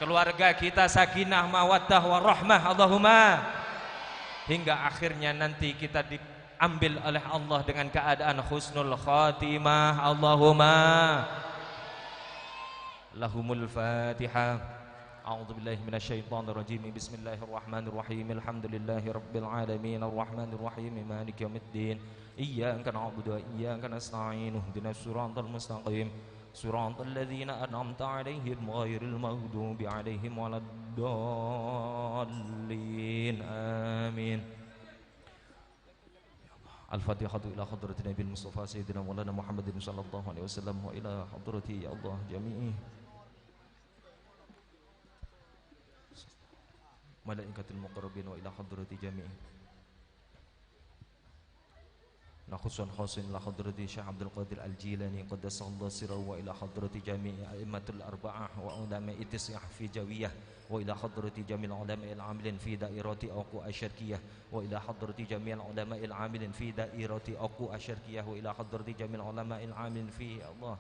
keluarga kita sakinah mawaddah warahmah, Allahumma hingga akhirnya nanti kita di ambil oleh Allah dengan keadaan husnul khatimah. Allahumma lahumul Fatihah. A'udzu billahi minasyaitonir rajim. Bismillahirrahmanirrahim. Alhamdulillahi rabbil alamin. Arrahmanirrahim. Maliki yaumiddin. Iyyaka na'budu wa iyyaka nasta'in. Ihdinas siratal mustaqim. Siratal ladzina an'amta 'alaihim ghairil maghdubi 'alaihim waladdallin. Amin. Al-Fatihatu ila hadratin Nabil Mustafa Sayyidina Maulana Muhammadin sallallahu alaihi wasallam wa ila hadrati ya Allah jami'i malaikatil muqarrabin wa ila hadrati jami'i. Nah, khususan khususan ila hadrati Syekh Abdul Qadir Al-Jilani qaddasallahu sirrahu wa ila hadrati jami'i a'immatul arba'ah wa ulama'i tis'ah fi jawiyah wa ila hadrati jami'il ulama'il amilin fi dairati Aqu Asyarqiyah wa ila hadrati jami'il ulama'il amilin fi dairati Aqu Asyarqiyah wa ila hadrati jami'il ulama'il amilin fi, ya Allah,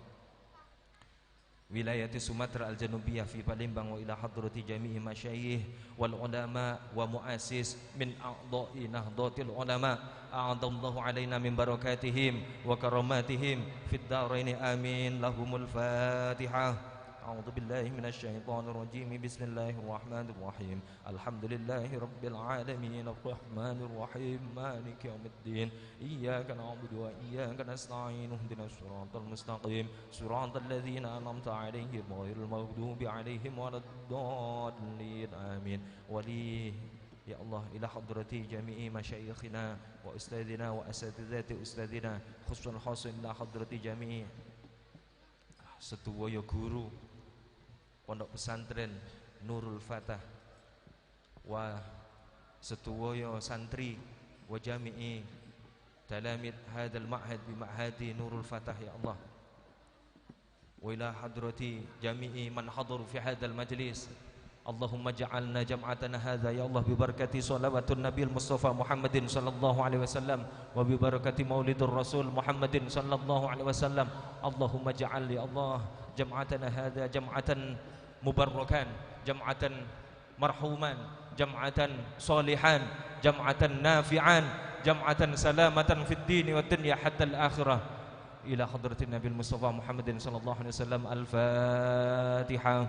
wilayati Sumatera Al-Janubiyah fi Palembang wa ila hadrati jami'i masyayikh wal ulama wa muassis min a'dha'i Nahdlatil Ulama a'adallahu alaina min barakatihim wa karamatihim fid daraini amin. Lahumul Fatihah. A'udzu billahi minasy syaithanir rajim. Bismillahirrahmanirrahim. Alhamdulillahi rabbil alamin, arrahmanir rahim, maliki yaumiddin. Iyyaka na'budu wa iyyaka nasta'in. Ihdinas siratal mustaqim. Siratal ladzina an'amta 'alaihim ghairil maghdubi 'alaihim waladdallin. Amin. Wali, ya Allah, ila hadrati jami'i masyayikhina wa ustadzina wa asatidati ustadzina, khususan khususan ila hadrati jami'i setuwoyo guru Pondok Pesantren Nurul Fatah wa setuwoyo santri wa jami'i talamid hadal ma'had bi ma'hadi Nurul Fatah, ya Allah. Wa ila hadrati jami'i man hadaru fi hadal majlis. Allahumma ja'alna jam'atana hadha, ya Allah, bi barakati salawatun Nabil Mustafa Muhammadin sallallahu alaihi wasallam wa bi barakati maulidur Rasul Muhammadin sallallahu alaihi wasallam. Allahumma ja'al, ya Allah, jam'atana hadha jam'atan mubarakan, jam'atan marhuman, جمعة صالحا، جمعة نافعا، جمعة سلامة في الدين والدنيا حتى الآخرة. إلى حضرة النبي المصطفى محمد صلى الله عليه وسلم. الفاتحة.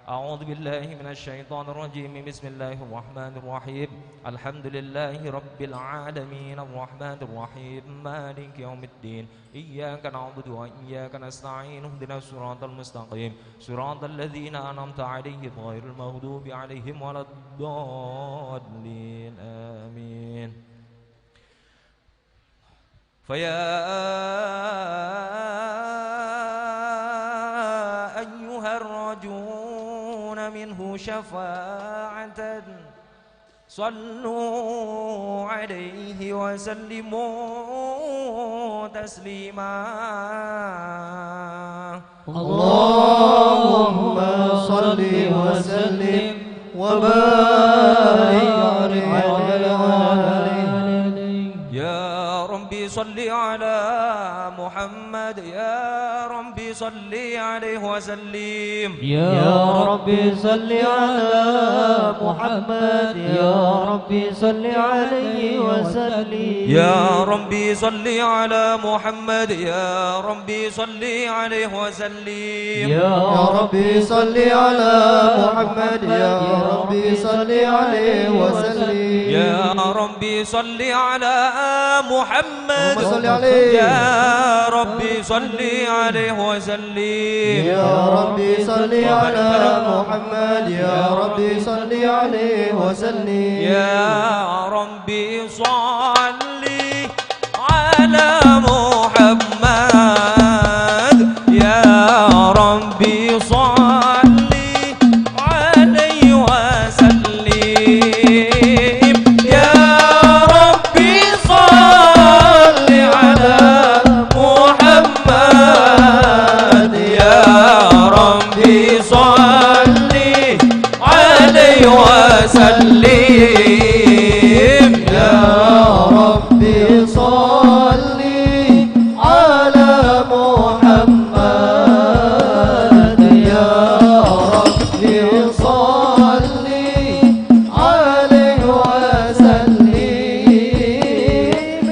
أعوذ بالله من الشيطان الرجيم. بسم الله الرحمن الرحيم. الحمد لله رب العالمين. الرحمن الرحيم. مالك يوم الدين. إياك نعبد وإياك نستعين. اهدنا الصراط المستقيم. صراط الذين أنعمت عليهم غير المغضوب عليهم ولا الضالين. آمين. فيا أيها الراجون منه شفاعة صلوا عليه وسلموا تسليما. اللهم صل وسلم وبارك عليه وعلى آله. يا رب صل على محمد، يا رب صل عليه وسلم. يا رب صل على محمد، يا رب صل عليه وسلم. يا رب صل على محمد، يا رب صل عليه وسلم. يا رب صل على محمد، يا رب صل عليه وسلم. يا رب صل على محمد. اللهم صل عليه. يا رب صل عليه وسلم. يا رب صل على محمد، يا رب صل عليه وسلم. يا رب صل على محمد، يا رب صل عليه وسلم. يا رب صل على محمد، يا رب صل عليه وسلم. يا رب صل على محمد، يا رب صل عليه وسلم.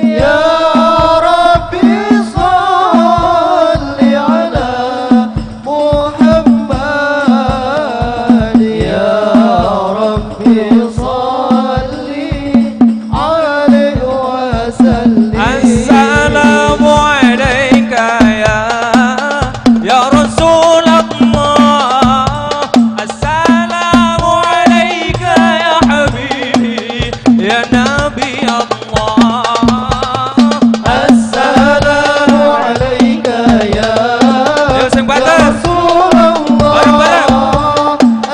يا رب صل على محمد، يا رب صل عليه وسلم. السلام عليك يا، يا رسول الله. السلام عليك يا حبيبي، يا نبي الله. السلام عليك يا، يا رسول الله.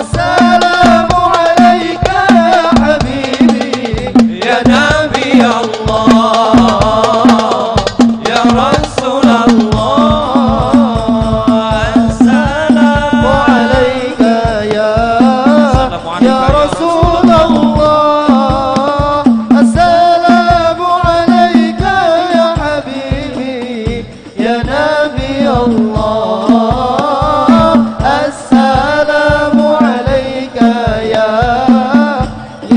السلام عليك يا حبيبي، يا نبي الله، يا رسول الله. السلام عليك يا، يا رسول الله. السلام عليك يا حبيبي، يا نبي الله. السلام عليك يا،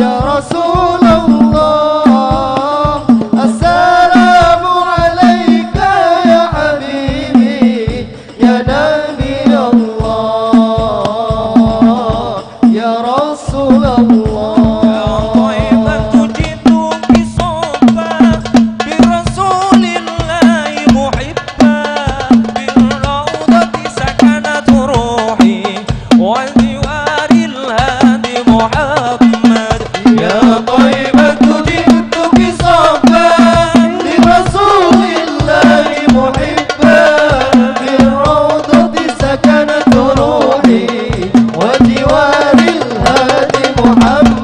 يا رسول الله. السلام عليك يا حبيبي، يا نبي الله، يا رسول الله. يا طيبة جئتك صبا برسول الله محبا، بالروضة سكنت روحي وجوار الهادي محمد. يا طيبة جئتك صبا برسول الله محبا، بالروضة سكنت روحي وجوار الهادي محمد.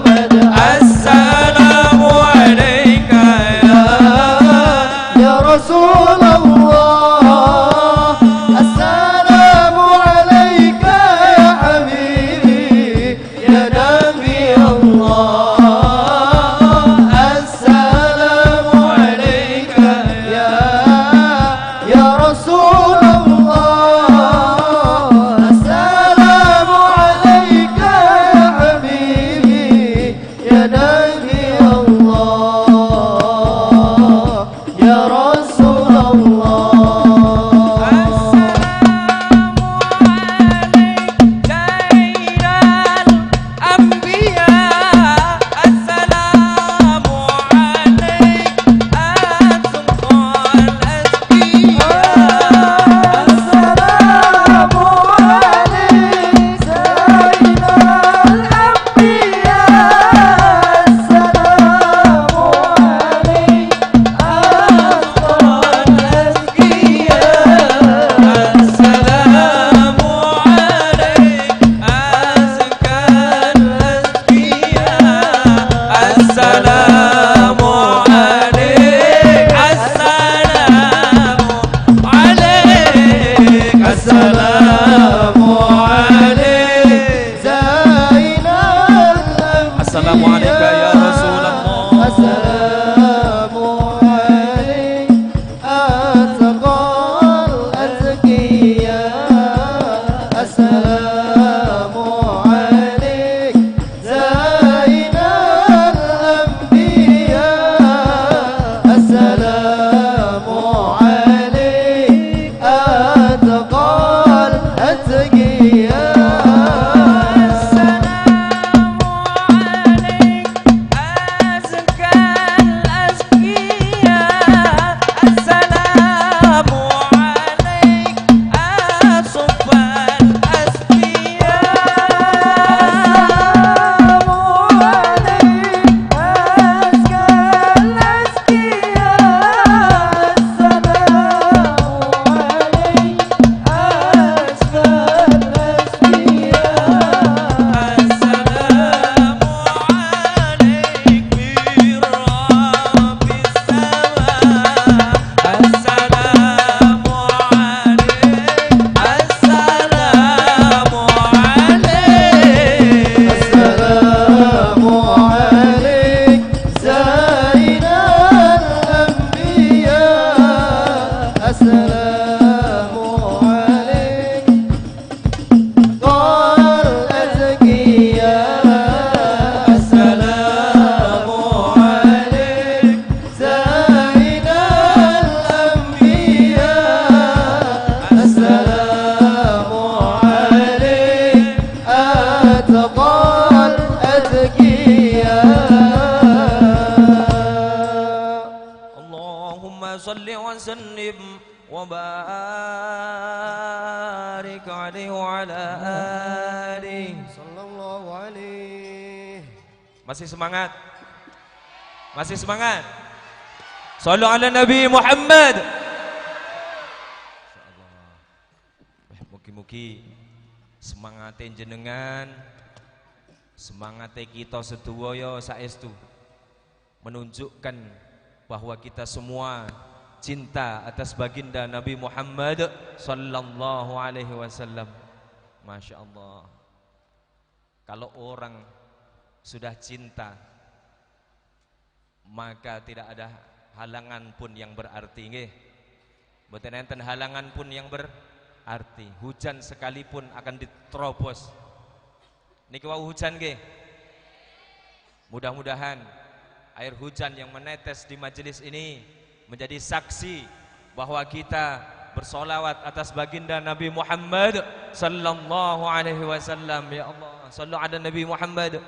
wa barik alaihi wa ala alihi. Sallallahu alaihi. Masih semangat? Masih semangat? Sallu ala Nabi Muhammad. Insyaallah. Eh, mugi-mugi semangate jenengan, semangate kita sedoyo saestu menunjukkan bahwa kita semua cinta atas baginda Nabi Muhammad sallallahu alaihi wasallam. Masya Allah. Kalau orang sudah cinta, maka tidak ada halangan pun yang berarti, nggih. Mboten enten halangan pun yang berarti. Hujan sekalipun akan diterobos. Niki wau hujan, nggih. Mudah-mudahan air hujan yang menetes di majelis ini menjadi saksi bahwa kita bersolawat atas baginda Nabi Muhammad sallallahu alaihi wasallam. Ya Allah, sallu ala Nabi Muhammad.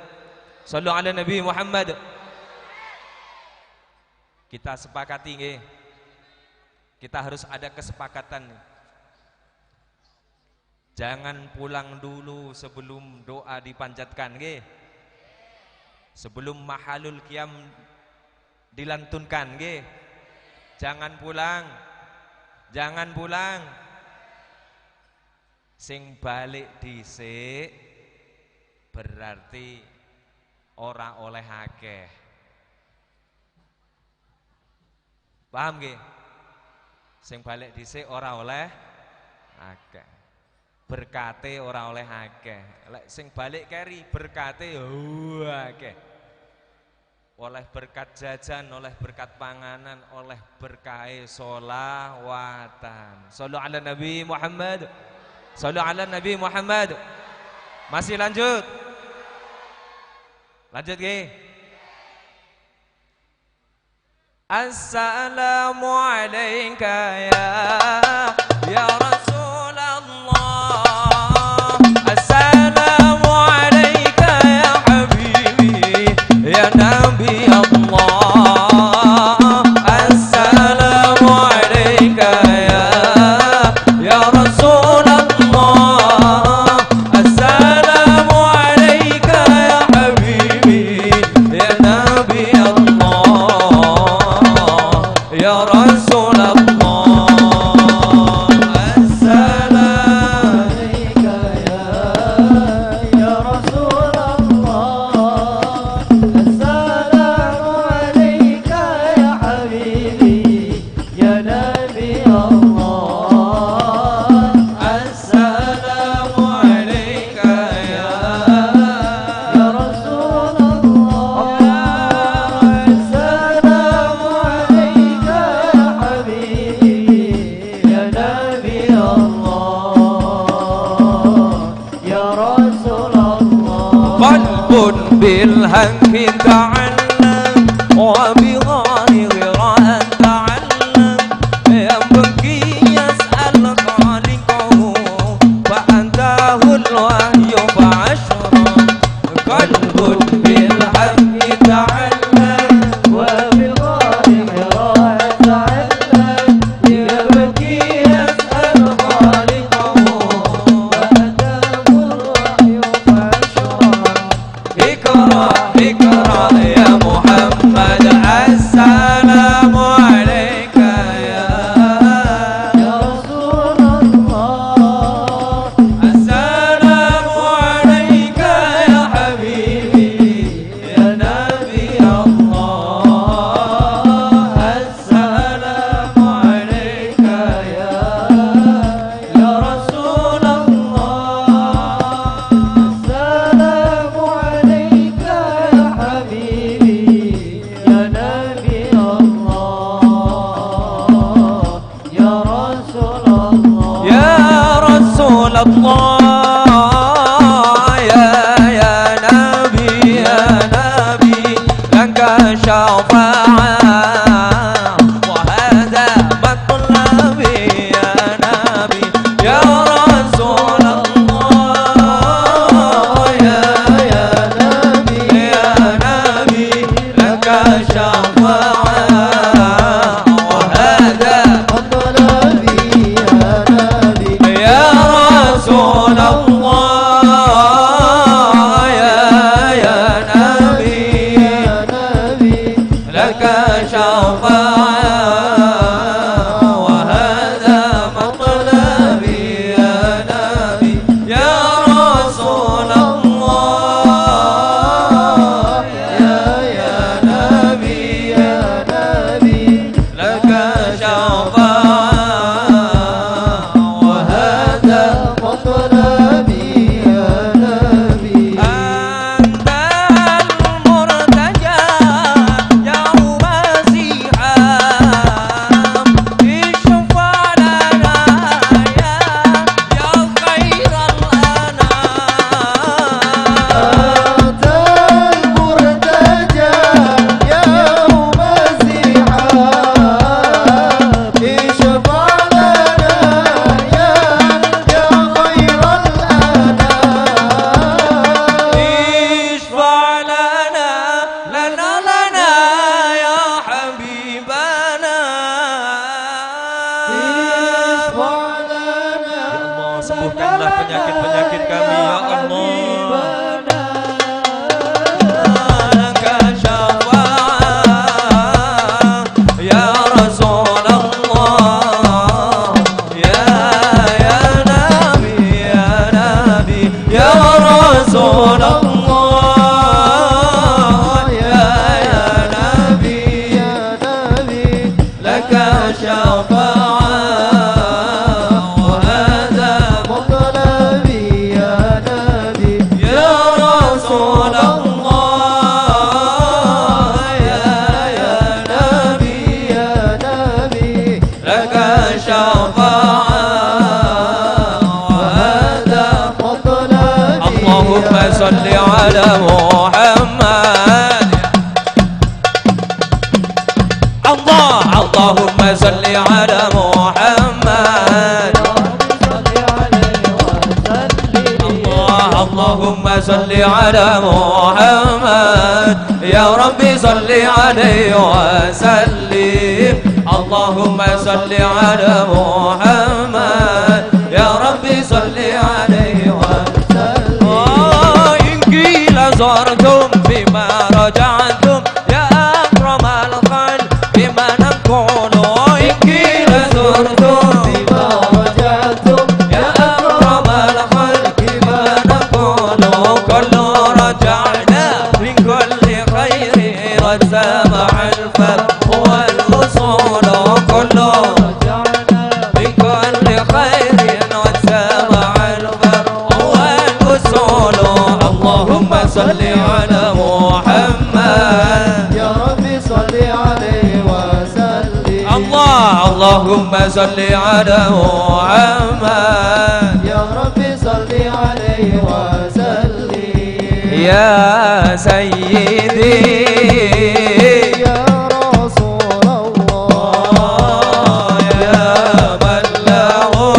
Sallu ala Nabi Muhammad. Kita sepakati, nggih. Kita harus ada kesepakatan. Jangan pulang dulu sebelum doa dipanjatkan, nggih. Sebelum mahalul qiyam dilantunkan, nggih. Jangan pulang. Jangan pulang. Sing balik dhisik berarti ora oleh akeh. Paham nggih? Sing balik dhisik ora oleh akeh. Berkate ora oleh akeh. Lek sing balik keri, berkate yo akeh. Oleh berkat jajan, oleh berkat panganan, oleh berkahe solawatan. Sallu ala Nabi Muhammad. Sallu ala Nabi Muhammad. Masih lanjut? Lanjut nggih. Assalamu alaika ya, ya Rasulullah. Assalamu alaika ya habibi, ya Nabi Allah. Assalamu alaika ya, ya Rasulullah. Assalamu alaika ya habibi, ya Nabi Allah, ya Rasulullah. Assalamu alaika ya, ya Rasulullah. Assalamu alaika ya habibi, ya Nabi Allah. Assalamu alaika ya, ya Rasulullah. Assalamu alaika ya habibi, ya Nabi Allah, ya Rasulullah. Qalbun bil haqqi ta'allam wa bi ghairi ta'allam. Yabki yas'al khaliqahu fa atahul wahyu fa asyraq. Qalbun bil haqqi ta'allam wa bil ghairi ta'allam. Yabki yas'al khaliqahu fa atahul wahyu fa asyraq. Iqra, iqra ya Muhammad. Assalamu alaika ya, ya Rasulullah. Assalamu alaika ya habibi, penyakit-penyakit kami, ya Allah. Laka syafa'ah, ya Rasulullah. Ya, ya Nabi, ya Nabi, ya Rasulullah. Ya, ya Nabi, ya Nabi, laka syafa'ah, wa hadha matlabi, ya Nabi, ya Rasulullah. Ya, ya Nabi, ya Nabi, laka syafa'ah, wa hadha matlabi. Allahumma salli ala Muhammad. Allah, Allahumma salli ala Muhammad. Allah, Allahumma salli ala Muhammad. Ya Rabbi salli alaihi wa sallim. Allahumma salli ala Muhammad. Ya Rabbi salli alaihi wa sallim. Oh, in qila zurtum fima raja'tum, ya akramal khalqi, bima naqulu. In qila zurtum fima raja'tum, ya akramal khalqi, bima naqulu. Kullu raja'na min kulli khairin, wa sab'al far wal usulu. Kullu raja'na min kulli khairin, wa sab'al far wal usulu. Allahumma salli ala Muhammad. Ya Rabbi salli alaihi wa sallim. Allah, Allahumma salli ala Muhammad. Ya Rabbi salli alaihi wa sallim. Ya Sayyidi. Ya Rasulullah. Ya man lahu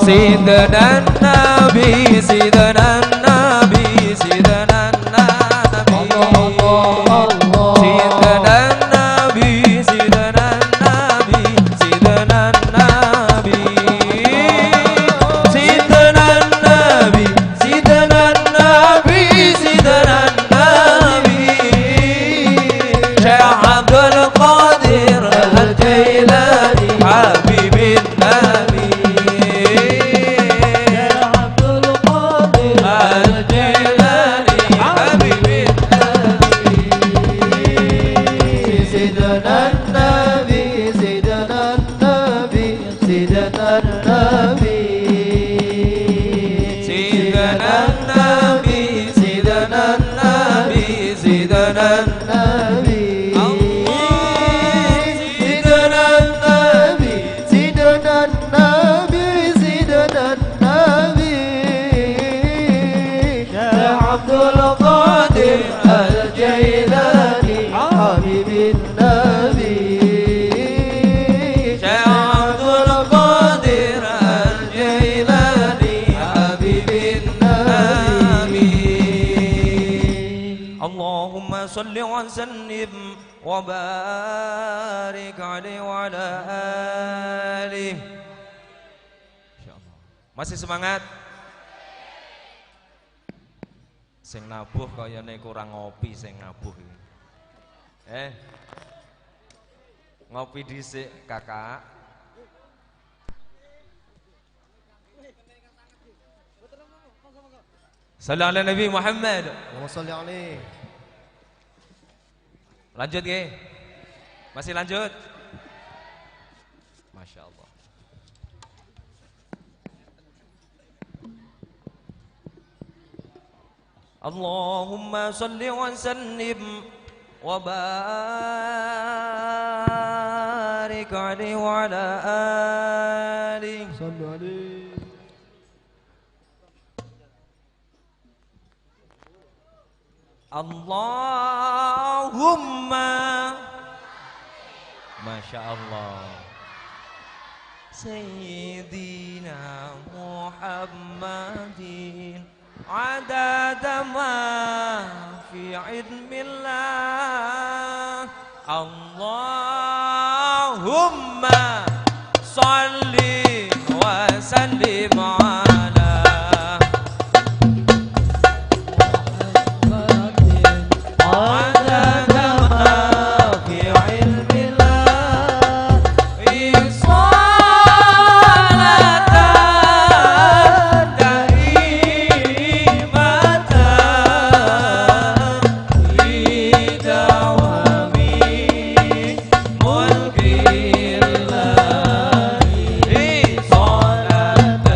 Sidina Nabi, Sidina Nabi, Sidina Nabi. Sidina Nabi, Sidina Nabi, Sidina Nabi. Sidina Nabi, Sidina Nabi, Sidina Nabi. Syekh Abdul Qadir Al-Jailani, Habibin Nabi. Syekh Abdul Qadir Al-Jailani, Habibin Nabi. Sidina Nabi, Sidina Nabi, Sidina Nabi. Sidina Nabi, Sidina Nabi, Sidina Nabi. Allah. Sidina Nabi, Sidina Nabi, Sidina Nabi. Syekh Abdul Qadir Al-Jailani, Habibin Nabi. Syekh Abdul Qadir Al-Jailani, Habibin Nabi. Allahumma salli wa sallim wa barik alaihi wa ala alihi. Insyaallah. Masih semangat? Sing nabuh kayane kurang ngopi, sing nabuh iki. Eh. Ngopi dhisik, Kakak. Sallu ala Nabi Muhammad. Allahumma salli alaihi. Lanjut, nggih. Masih lanjut? اللهم صل وسلم وبارك عليه وعلى آله. صلوا عليه. اللهم، ما شاء الله، سيدنا محمد عدد ما في علم الله. اللهم صل وسلم على محمد عدد ما في علم الله. صلاة دائمة بدوام ملك الله. صلاة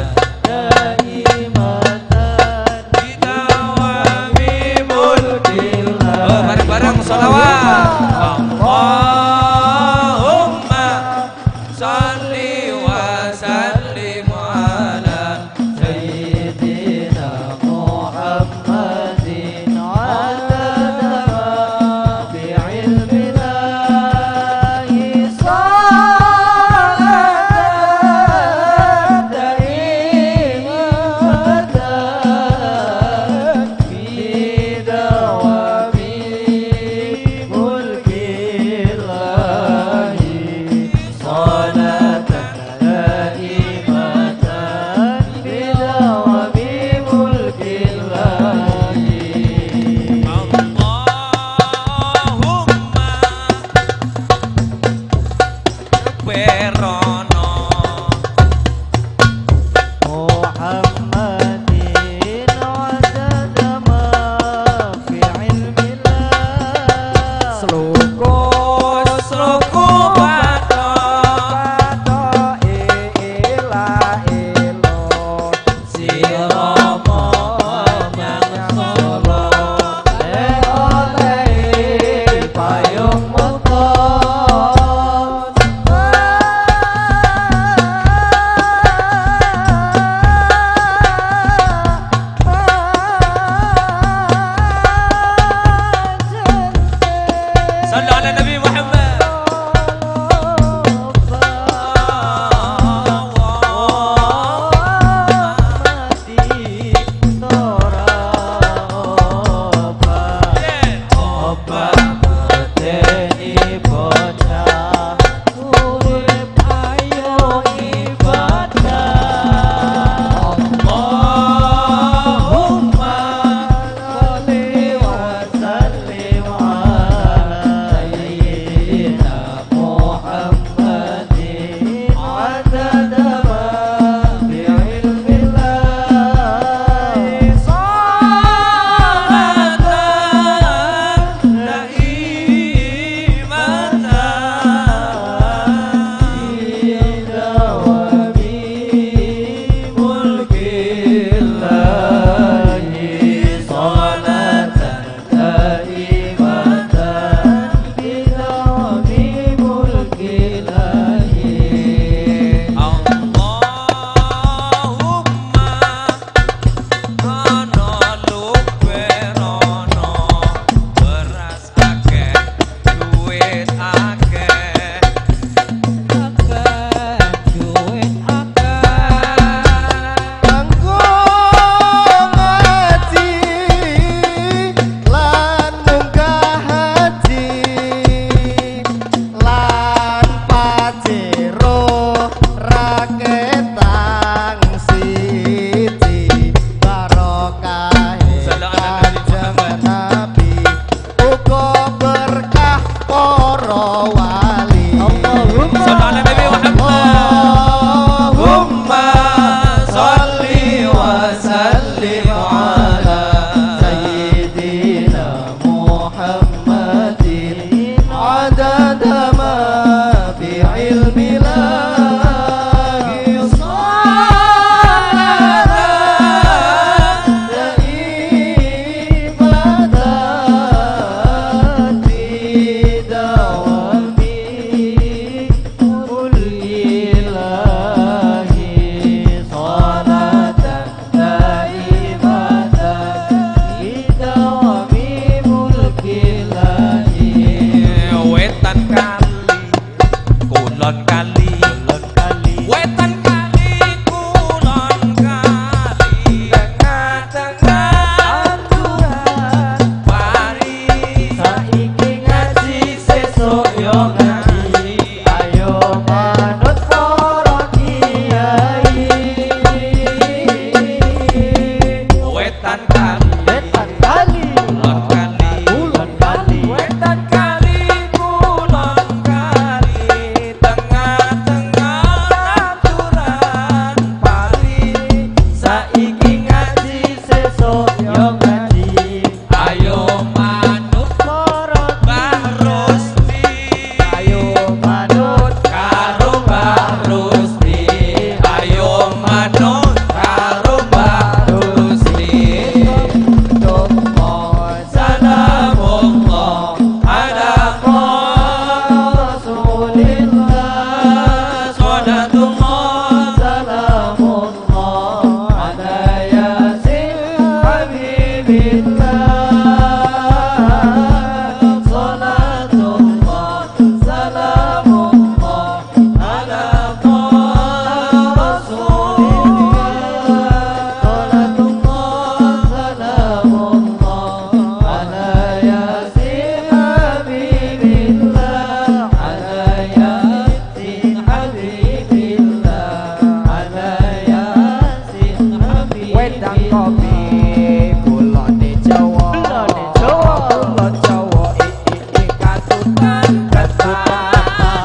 Tang kopi, kulo ni Jawa. Kulo ni Jawa. Kulo Jawa, i, i, i, katutan, katutan.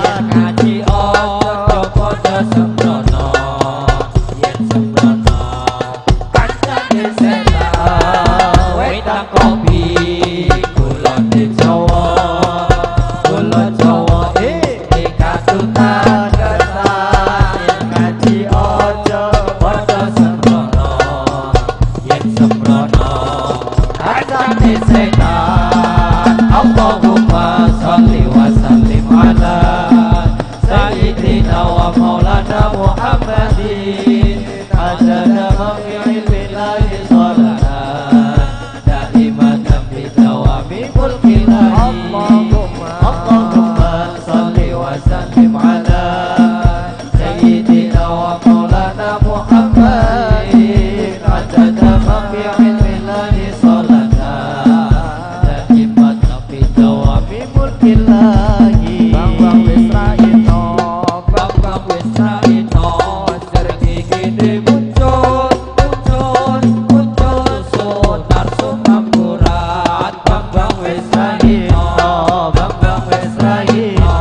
Yen ngaji ojo podo sembrono. Yen sembrono, kancane setan. Wetang kopi, kulo ni Jawa. Kulo Jawa, eh. Ikatutan ketan, yen ngaji ojo podo sembrono, yen sembrono, kancane setan. Allahumma shalli wa sallim ala sayyidina wa maulana Muhammadin, adada ma fi ilmillahi shalatan. Daimatan bidawami mulkillahi. Allahumma. Allahumma shalli wa sallim ala sayyidina wa maulana Muhammadin. Adada ma fi ilmillahi shalatan. Daimatan bidawami mulkillahi. Bang, bang, wis ra ino. Bang, bang, wis ra ino. Srengenge muncul, muncul, muncul, sunar sumamburat. Bang, bang, wis ra ino, bang, bang, wis ra ino.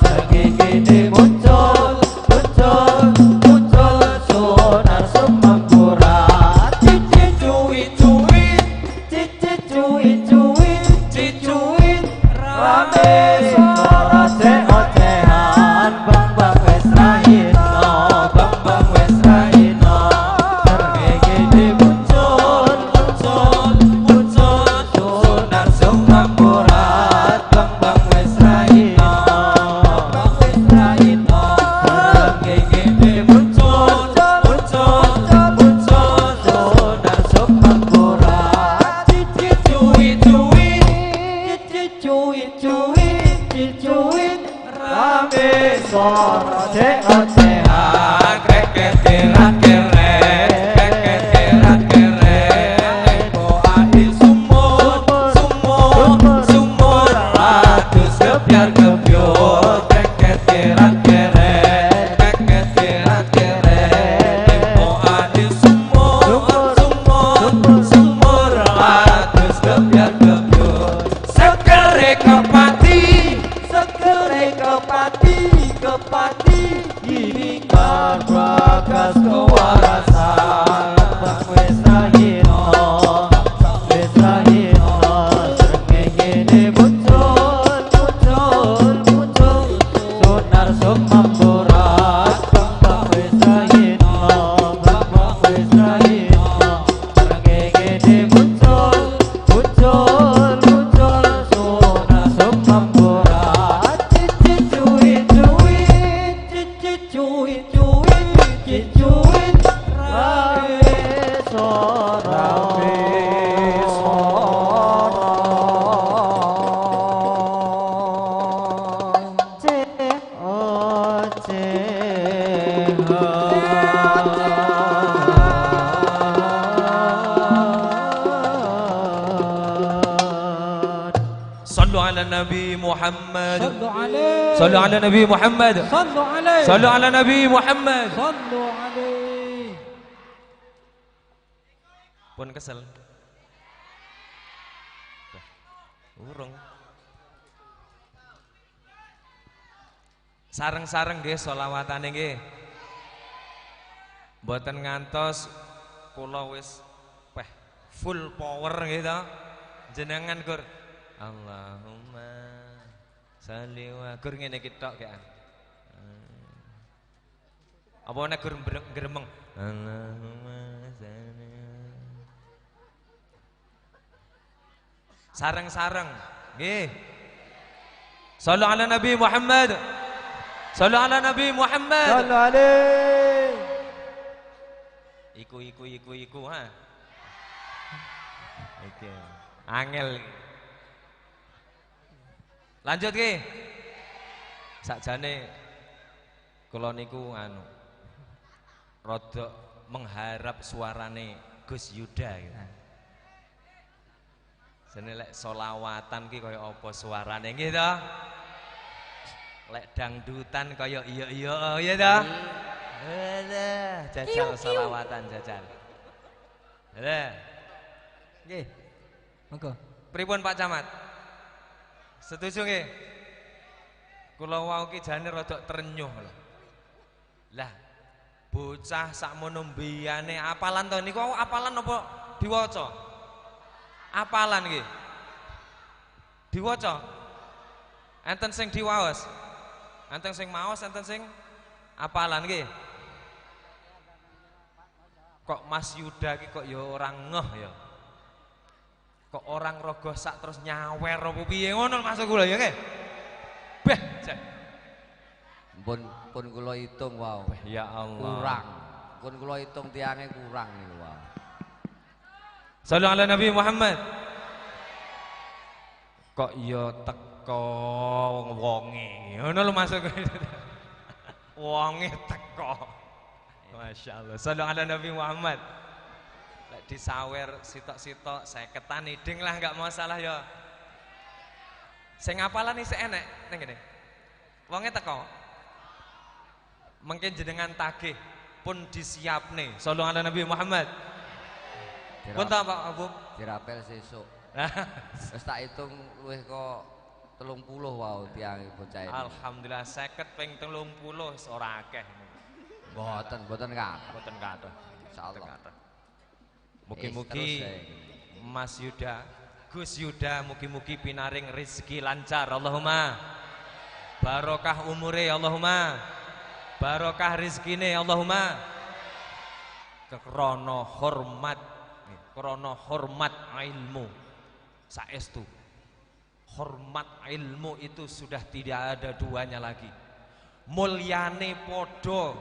Srengenge muncul, muncul, muncul, sunar sumamburat. Cici cuwi cuwi, cici cuwi cuwi, cicuwi. Rame suara oceh-ocehan, bang, bang, wis ra ino, bang, bang, wis ra ino. Srengenge muncul, muncul, muncul, sunar sumamburat, bang, bang, wis ra ino, bang, bang, wis ra ino. Srengenge muncul, muncul, muncul, sunar sumamburat. Cici cuwi cuwi, cici cuwi cuwi, cicuwi. Rame suara oceh-ocehan, kreket kerak kerek, kreket kerak kerek. Tempo adi sumur, sumur, sumur, ratus gebyar gebyur, kreket kerak kerek, kreket kerak kerek. Tempo adi sumur, sumur, sumur, ratus gebyar gebyur. Segere kepati, segere kepati, kepati. Ini kan bagas kewarasan. Bang, wis ra ino, bang, wis ra ino. Srengenge muncul, muncul, muncul, sunar sumamburat. Bang, bang, wis ra ino, bang, bang, wis ra ino. Srengenge muncul, muncul, muncul, sunar sumamburat. Cici cuwi cuwi, cici cuwi cuwi, cicuwi. Rame sora, rame sora. Ocehan. Sallu ala Nabi Muhammad. Sallu alaihi. Sallu ala Nabi Muhammad. Sallu alaihi. Sallu ala Nabi Muhammad. Sallu alaihi. Pun kesel. Urung. Sareng-sareng nggih sholawatane nggih. Mboten ngantos kula wis peh full power nggih to. Jenengan gur, Allahumma sholli wa, gur ngene iki tok kean. Apa nek gur gremeng? Allahumma sholli. Sareng-sareng. Nggih. Sallu ala Nabi Muhammad. Sallu ala Nabi Muhammad. Sallu alaihi. Iku, iku, iku, iku, ha. Oke. Angel. Lanjut ki. Sakjane kula niku anu, rada mengharap suarane Gus Yuda gitu. Jane lek solawatan ki kaya apa suarane nggih to? Lek dangdutan kaya iya iya ya to? Alah, jajal solawatan jajal. Lah. Nggih. Monggo. Pripun Pak Camat? Setuju nggih? Kula wau ki jane rada terenyuh lho. Lah, bocah sakmono mbiyane apalan to niku, apalan apa diwaca? Apalan nggih. Diwaca. Enten sing diwaos. Enten sing maos, enten sing apalan nggih. Kok Mas Yuda ki kok ya orang ngeh ya. Kok orang rogoh sak terus nyawer apa piye ngono maksud kula ya nggih. Beh, jan. Pun, pun kula hitung wau. Beh, ya Allah. Kurang. Pun kula hitung tiange kurang niku wau. Sallu ala Nabi Muhammad. Kok ya teko wonge. Ngono lho maksud kula. Wonge teko. Masya Allah. Sallu ala Nabi Muhammad. Lek disawer sitok-sitok, seketan iding lah, nggak masalah ya. Sing apalan isih enek ning kene. Wonge teko. Mungkin jenengan tagih pun disiapne. Sallu ala Nabi Muhammad. Pun ta, Pak Abu? Dirapel sesuk. Wis tak hitung luwih kok telung puluh wau tiang bocah ini. Alhamdulillah, seket ping telung puluh ora akeh. Mboten, mboten kathah. Mboten kathah. Insyaallah. Mboten kathah. Mugi-mugi Mas Yuda, Gus Yuda, mugi-mugi pinaring rezeki lancar, Allahumma. Barokah umure, Allahumma. Barokah rezekine, Allahumma. Krana hormat, krana hormat ilmu. Saestu. Hormat ilmu itu sudah tidak ada duanya lagi. Mulyane podo,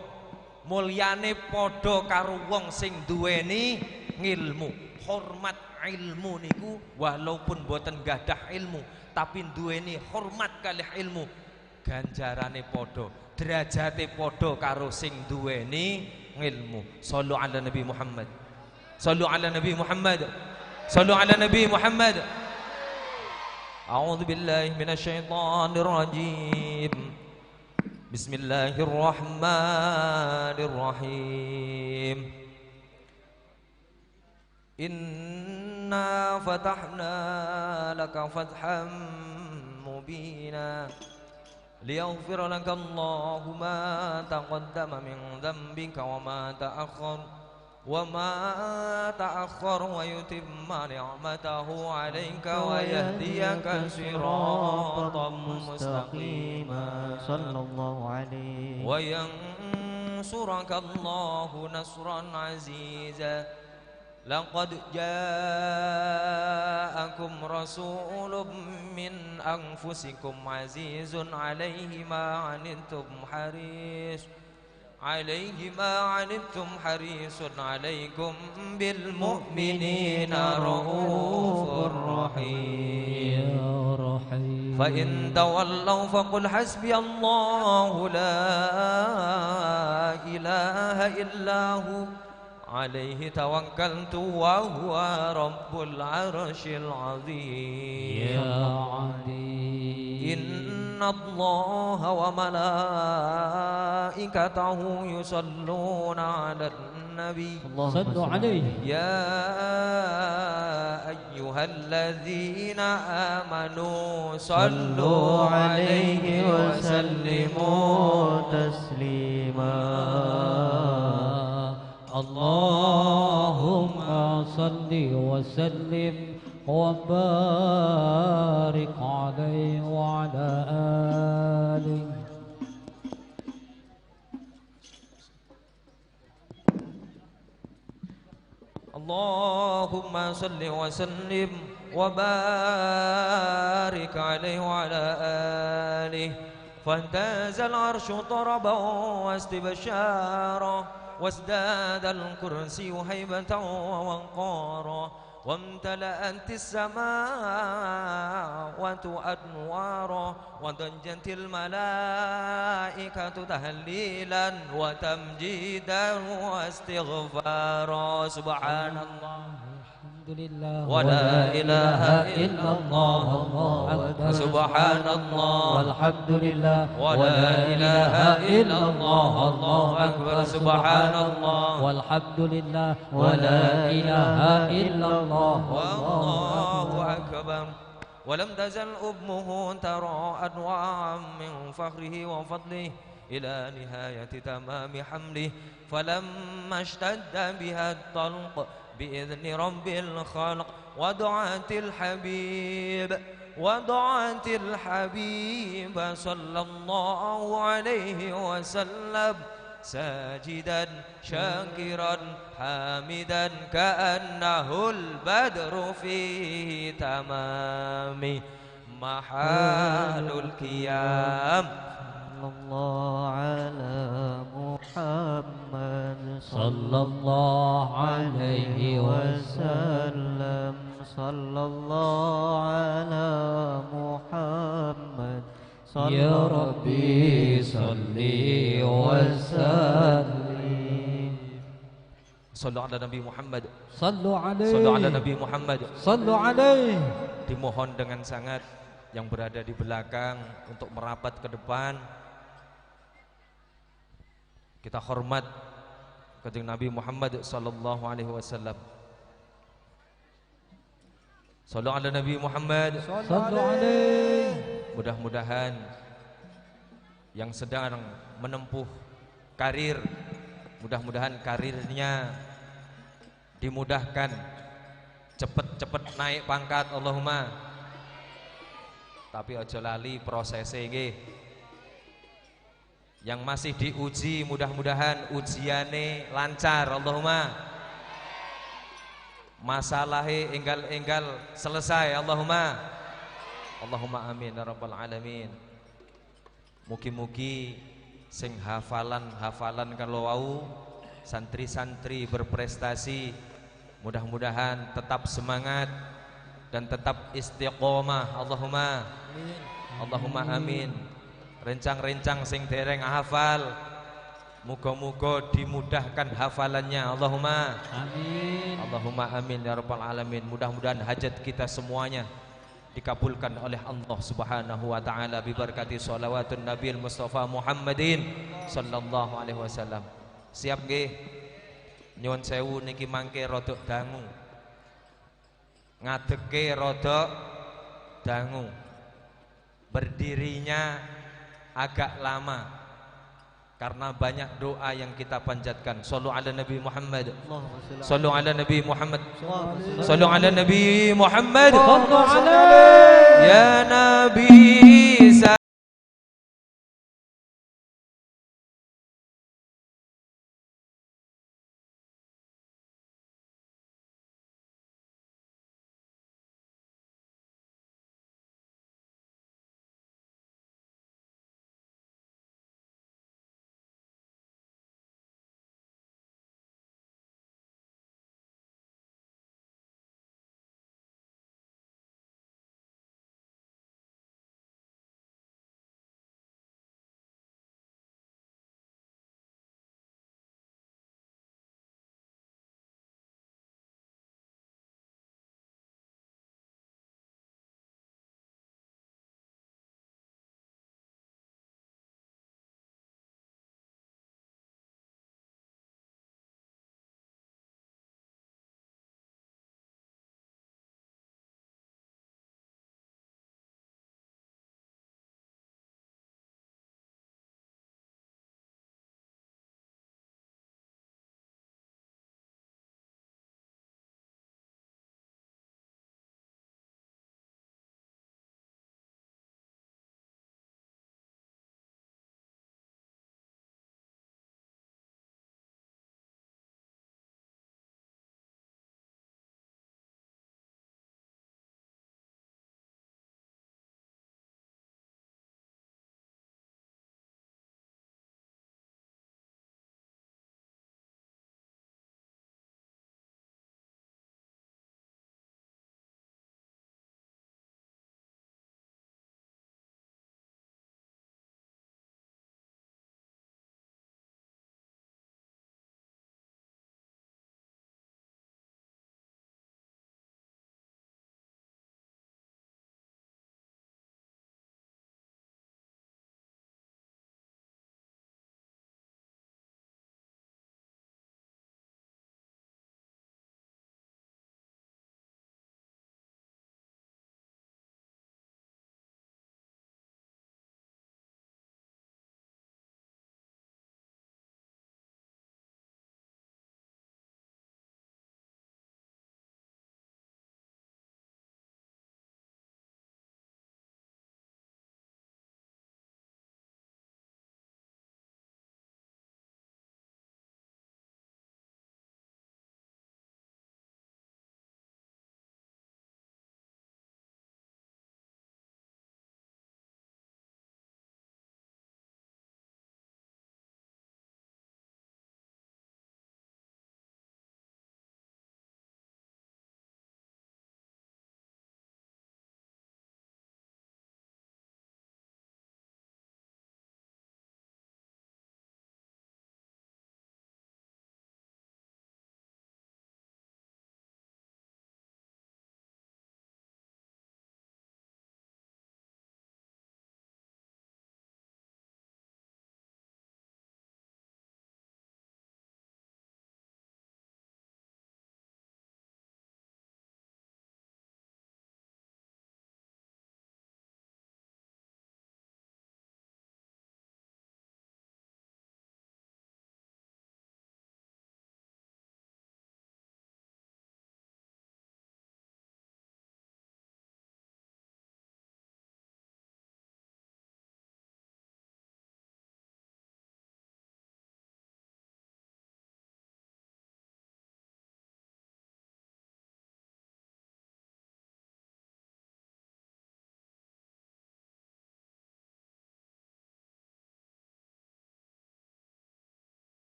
mulyane podo karo wong sing duweni ngilmu. Hormat ilmu niku walaupun boten gadah ilmu, tapi duweni hormat kalih ilmu, ganjarane podo. Derajate podo karo sing duweni ngilmu. Sallu ala Nabi Muhammad. Sallu ala Nabi Muhammad. Sallu ala Nabi Muhammad. A'udzu billahi minasyaitonir rajim. Bismillahirrahmanirrahim. Inna fatahna laka fathan mubina. Liyaghfira laka Allahu ma taqaddama min dhanbika wa ma ta'akhkhar, wa ma ta'akhkhar, wa yutimma ni'matahu 'alaika wa yahdiyaka siratan mustaqima. Sallallahu alaihi. Wa yansuraka Allahu nasran aziza. لقد جاءكم رسول من أنفسكم عزيز عليه ما عنتم حريص، عليه ما عنتم حريص عليكم بالمؤمنين رءوف رحيم. فإن تولوا فقل حسبي الله لا إله إلا هو عليه توكلت وهو رب العرش العظيم. يا علي. إن الله وملائكته يصلون على النبي. اللهم صلوا صل عليه. يا أيها الذين آمنوا صلوا عليه وسلموا تسليما. اللهم صل وسلم وبارك عليه وعلى آله. اللهم صل وسلم وبارك عليه وعلى آله. فاهتز العرش طربا واستبشارا، وازداد الكرسي هيبة ووقارا، وامتلأت السماوات أنوارا، وضجت الملائكة تهليلا وتمجيدا واستغفارا. سبحان الله. Alhamdulillah, wa la ilaha illallah, Allahu Akbar. Subhanallah, walhamdulillah, wa la ilaha illallah, Allahu Akbar. Subhanallah, walhamdulillah, wa la ilaha illallah, Allahu Akbar. ولم تزل أمه ترى أنواعا من فخره وفضله إلى نهاية تمام حمله، فلما اشتد بها الطلق بإذن رب الخلق وضعت الحبيب، وضعت الحبيب صلى الله عليه وسلم ساجدا شاكرا حامدا كأنه البدر في تمام محال القيام. صلى الله على محمد، صلى الله عليه وسلم، صلى الله على محمد، يا ربي صل وسلم. Sallu ala Nabi Muhammad. Sallu alaihi. Sallu ala Nabi Muhammad. Sallu alaihi. Dimohon dengan sangat yang berada di belakang untuk merapat ke depan. Kita hormat Kanjeng Nabi Muhammad sallallahu alaihi wasallam. Sallu ala Nabi Muhammad. Sallu alaihi. Mudah-mudahan yang sedang menempuh karir, mudah-mudahan karirnya dimudahkan, cepet-cepet naik pangkat, Allahumma. Tapi ojo lali prosesnya, nggih. Yang masih diuji, mudah-mudahan ujiane lancar, Allahumma. Masalahe enggal-enggal selesai, Allahumma. Allahumma amin ya rabbal alamin. Mugi-mugi sing hafalan-hafalan kalo wau, santri-santri berprestasi, mudah-mudahan tetap semangat dan tetap istiqomah. Allahumma. Amin. Allahumma amin. Rencang-rencang sing dereng hafal, muga-muga dimudahkan hafalannya. Allahumma. Amin. Allahumma amin ya rabbal alamin. Mudah-mudahan hajat kita semuanya dikabulkan oleh Allah Subhanahu wa taala bibarakati shalawatun Nabil Mustafa Muhammadin sallallahu alaihi wasallam. Siap nggih? Nyuwun sewu niki mangke rodok dangu. Ngadekke rodok dangu. Berdirinya agak lama karena banyak doa yang kita panjatkan. Sallu ala Nabi Muhammad. Allahumma shalli ala Nabi Muhammad. Sallu ala Nabi Muhammad. Sallu alaihi. Ya Nabi.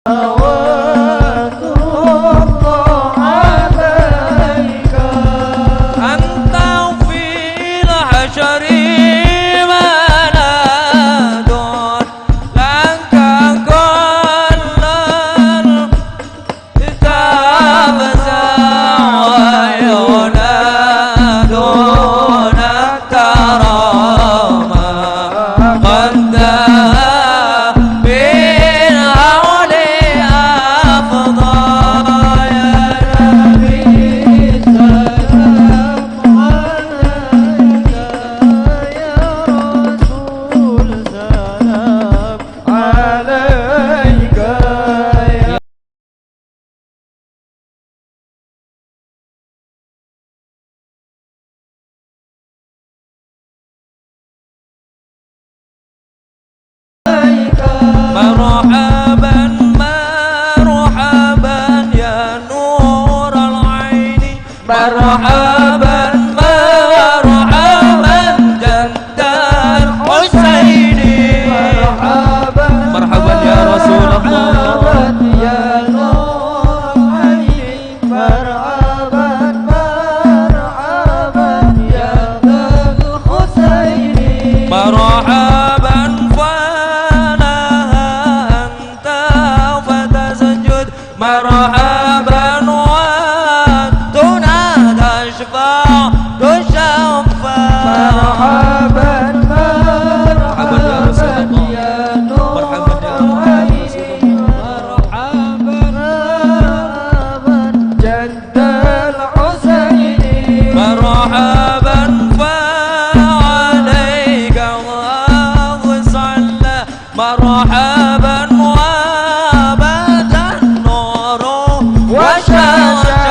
صلوات الله عليك. أنت في الحشر ملاذ لك كل تفزع عيونا دون ترى ما قد من هول أفضى. يا نبي سلام عليك، يا رسول سلام عليك، يا مرحبا، مرحبا يا نور العين. مرحبا، مرحبا جد الحسين. مرحبا، مرحبا يا رسول الله. مرحبا يا نور العين. مرحبا، مرحبا يا ذا الحسين. مرحبا فلها أنت فتسجد. مرحبا وتنادى اشفع تشفع. مرحبا، مرحبا يا رسول الله. مرحبا يا نور العين. مرحبا، مرحبا جد الحسين. مرحبا فعليك الله صلى. مرحبا وابدا نور وشاشا.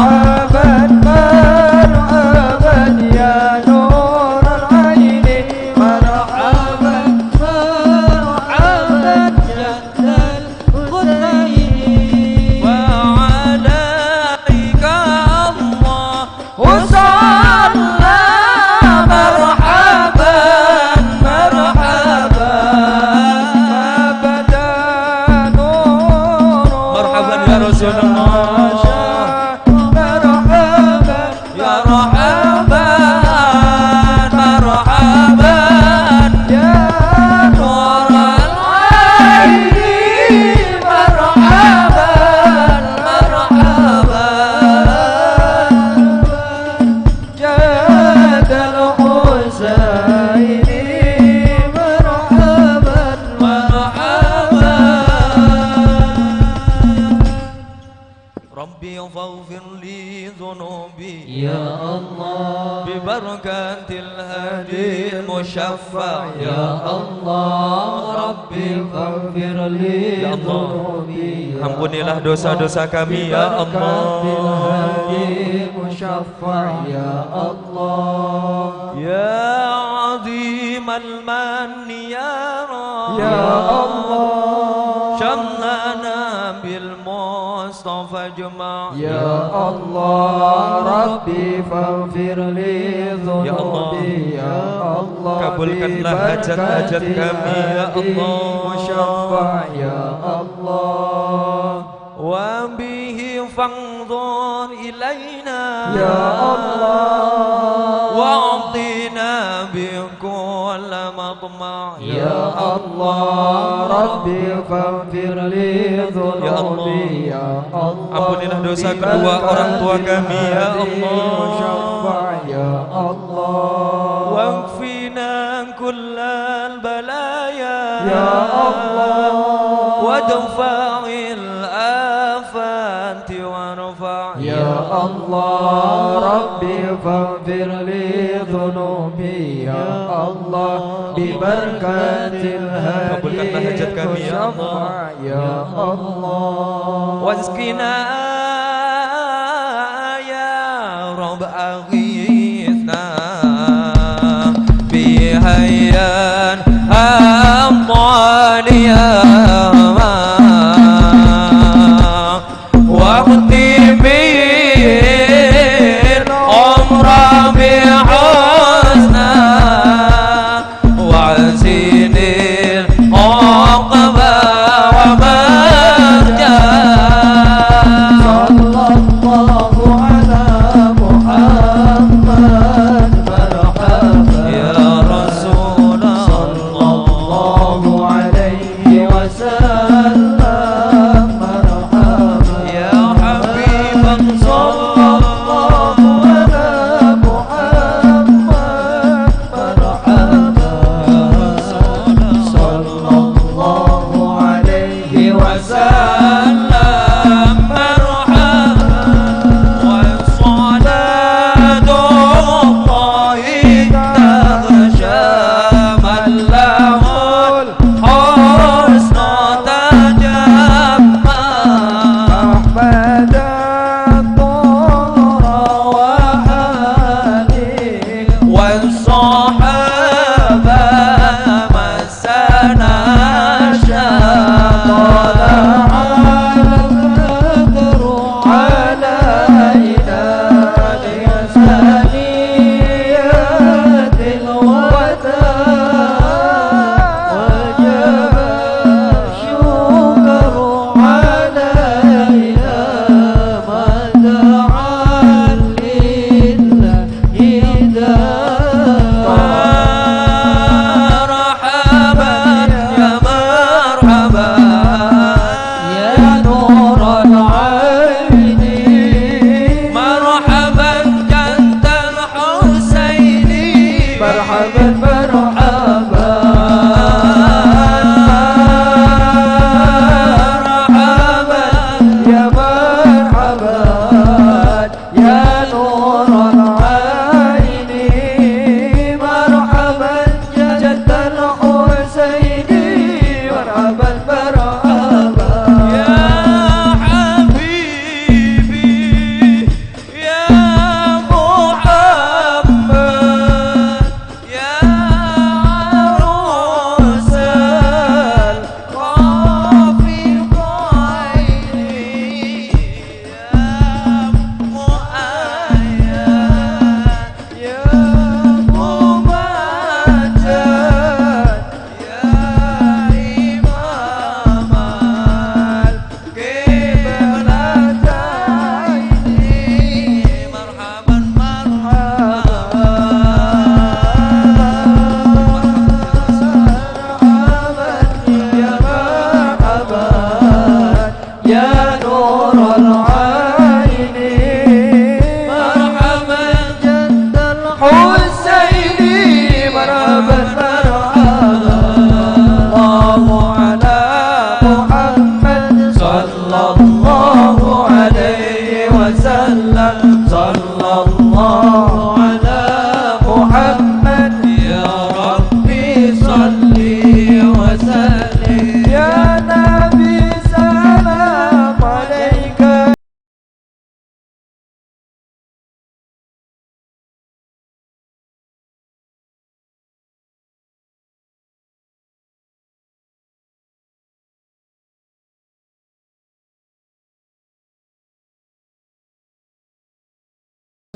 مرحبا، مرحبا يا نور العين. مرحبا، مرحبا يا ذا القدرين. وعليك الله وصلى. مرحبا، مرحبا، أبدا نور. مرحبا يا رسول الله. مرحبا، يا مرحبا، مرحبا يا نور العين. مرحبا، مرحبا. جد الحسين، مرحبا، مرحبا. ربي فاغفر لي ذنوبي. يا الله. ببركة الهادي المشفع. يا الله، ربي فاغفر لي ذنوبي. يا الله. Ampunilah dosa-dosa kami, ya Allah. ببركة الهادي المشفع، يا الله. يا عظيم المن يا رب. يا الله. شملنا بالمصطفى اجمع. يا الله، ربي فاغفر لي ذنوبي. يا الله. يا الله، kabulkanlah hajat-hajat kami, ya Allah. ببركة الهادي المشفع، يا الله. وبه فانظر إلينا. يا الله. وأعطنا بكل مطمع. يا الله، ربي فاغفر لي ذنوبي. يا الله. يا الله. Ampunilah dosa kedua orang tua kami, ya Allah. ببركة الهادي المشفع، يا الله. واكفنا كل البلايا. يا الله. وادفع الآفات وارفع. يا الله، ربي فاغفر لي ذنوبي. يا الله، ببركة الهادي المشفع. Kabulkanlah hajat kami, ya Allah. يا الله. واسقنا يا رب أغثنا بهيا أمطار يا ما واختم العمر بحسنى وأحسن العقبى وما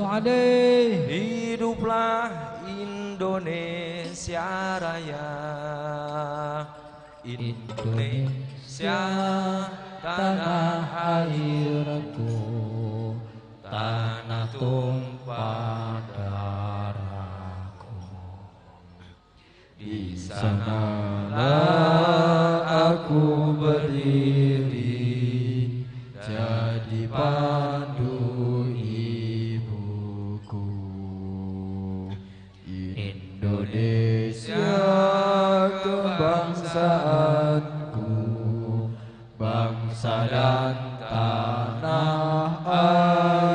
alaih. Hiduplah Indonesia Raya. Indonesia, tanah airku, tanah tumpah darahku. Di sanalah aku berdiri, jadi pandu ibuku. Indonesia kebangsaanku, bangsa dan tanah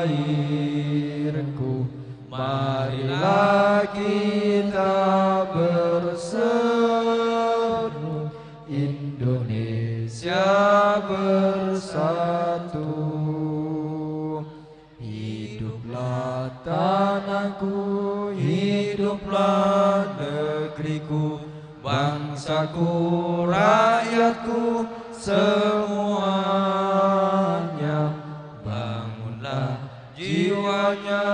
airku, marilah kita berseru, Indonesia bersatu. Hiduplah tanahku, hiduplah negeriku, bangsaku, rakyatku semuanya. Bangunlah jiwanya,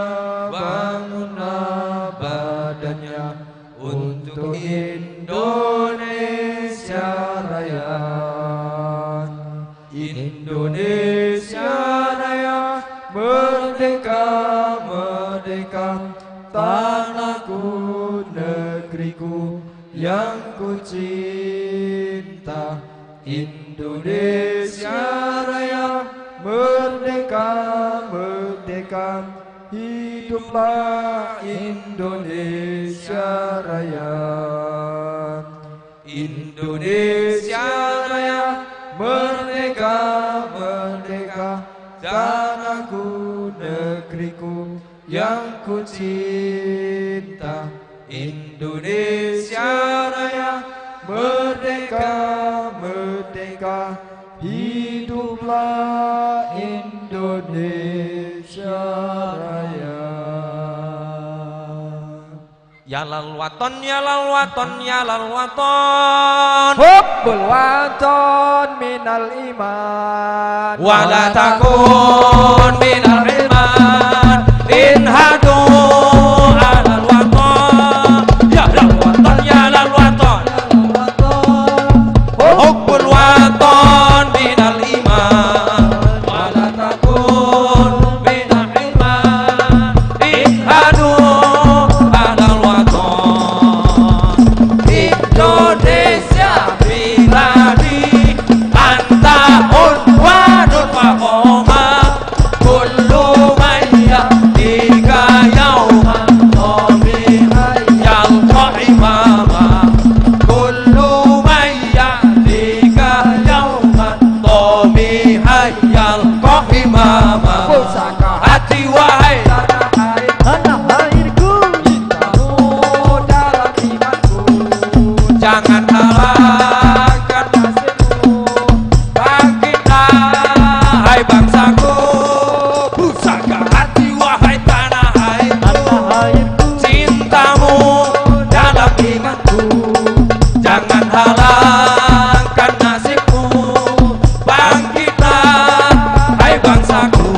bangunlah badannya untuk Indonesia Raya. Indonesia Raya, merdeka, merdeka, tanahku, negeriku yang ku cinta. Indonesia Raya, merdeka, merdeka, hiduplah Indonesia Raya. Indonesia Raya, merdeka, merdeka, tanahku, negeriku yang ku cinta. Indonesia Raya, merdeka, merdeka, hiduplah Indonesia Raya. Ya lal waton, ya lal waton, ya lal waton. Hubbul waton minal iman. Wala takun minal ilman. Inhadu alal waton. Ya lal waton, ya lal waton. Hubbul waton minal iman. Wala takun minal ilman. Inhadu alal waton. Indonesia biladi. Anta unwadun wa qoma. Kullu man yatika yauman tomihan yalqa imama. Kullu man yatika yauman tomihan yalqa imama. Pusaka hati wahai tanah air, tanah airku. Cintamu dalam imanku. Jangan halangkan nasibmu. Bangkitlah, hai bangsaku. Pusaka hati, wahai tanah airku. Tanah airku. Cintamu dalam imanku. Jangan halangkan nasibmu. Bangkitlah, hai bangsaku.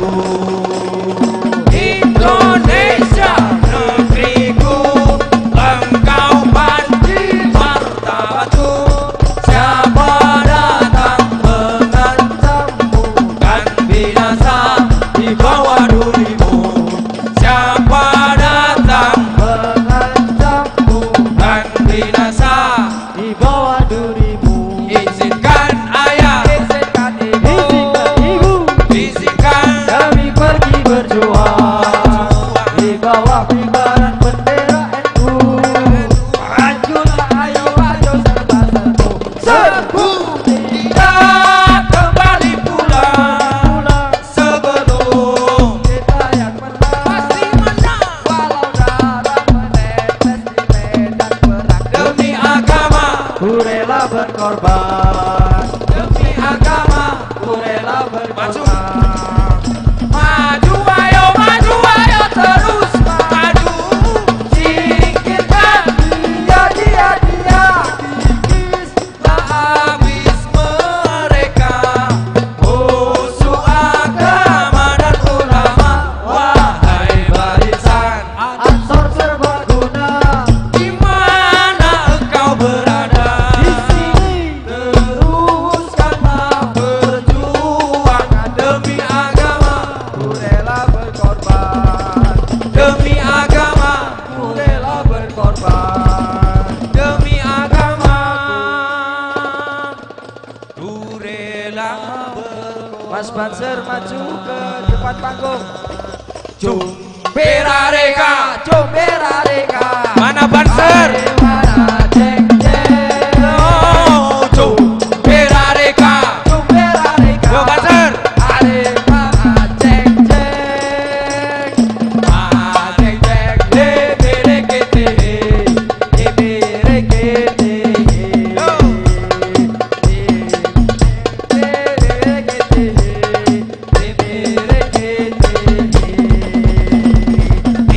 Indonesia negeriku, engkau panji martabatku. Siapa datang mengancammu, kan binasa di bawah durimu. Siapa datang mengancammu, kan binasa di bawah durimu. Izinkan ayah, izinkan ibu, izinkan ibu, izinkan kami pergi berjuang di bawah kibaran bendera N U. Majulah, ayo, ayo, serba serbu. Serbu. Kita kembali pulang. Sebelum kita yang menang. Pasti menang. Walau darah menetes di medan perang. Demi agama. Ku rela berkorban. Demi agama. Ku rela berkorban. Maju. Maju, ayo, maju, ayo, terus maju. Singkirkan dia, dia, dia. Habis mereka musuh agama dan ulama. Wahai bari Banser maju ke depan panggung. Jumperareka, jumperareka. Mana Banser? Are mana jeng jeng. Oh, jumperareka. Jumperareka. Yo, Banser. Are mana jeng jeng. Ma jeng jeng, he, berekete, he, he, berekete, he. Yo.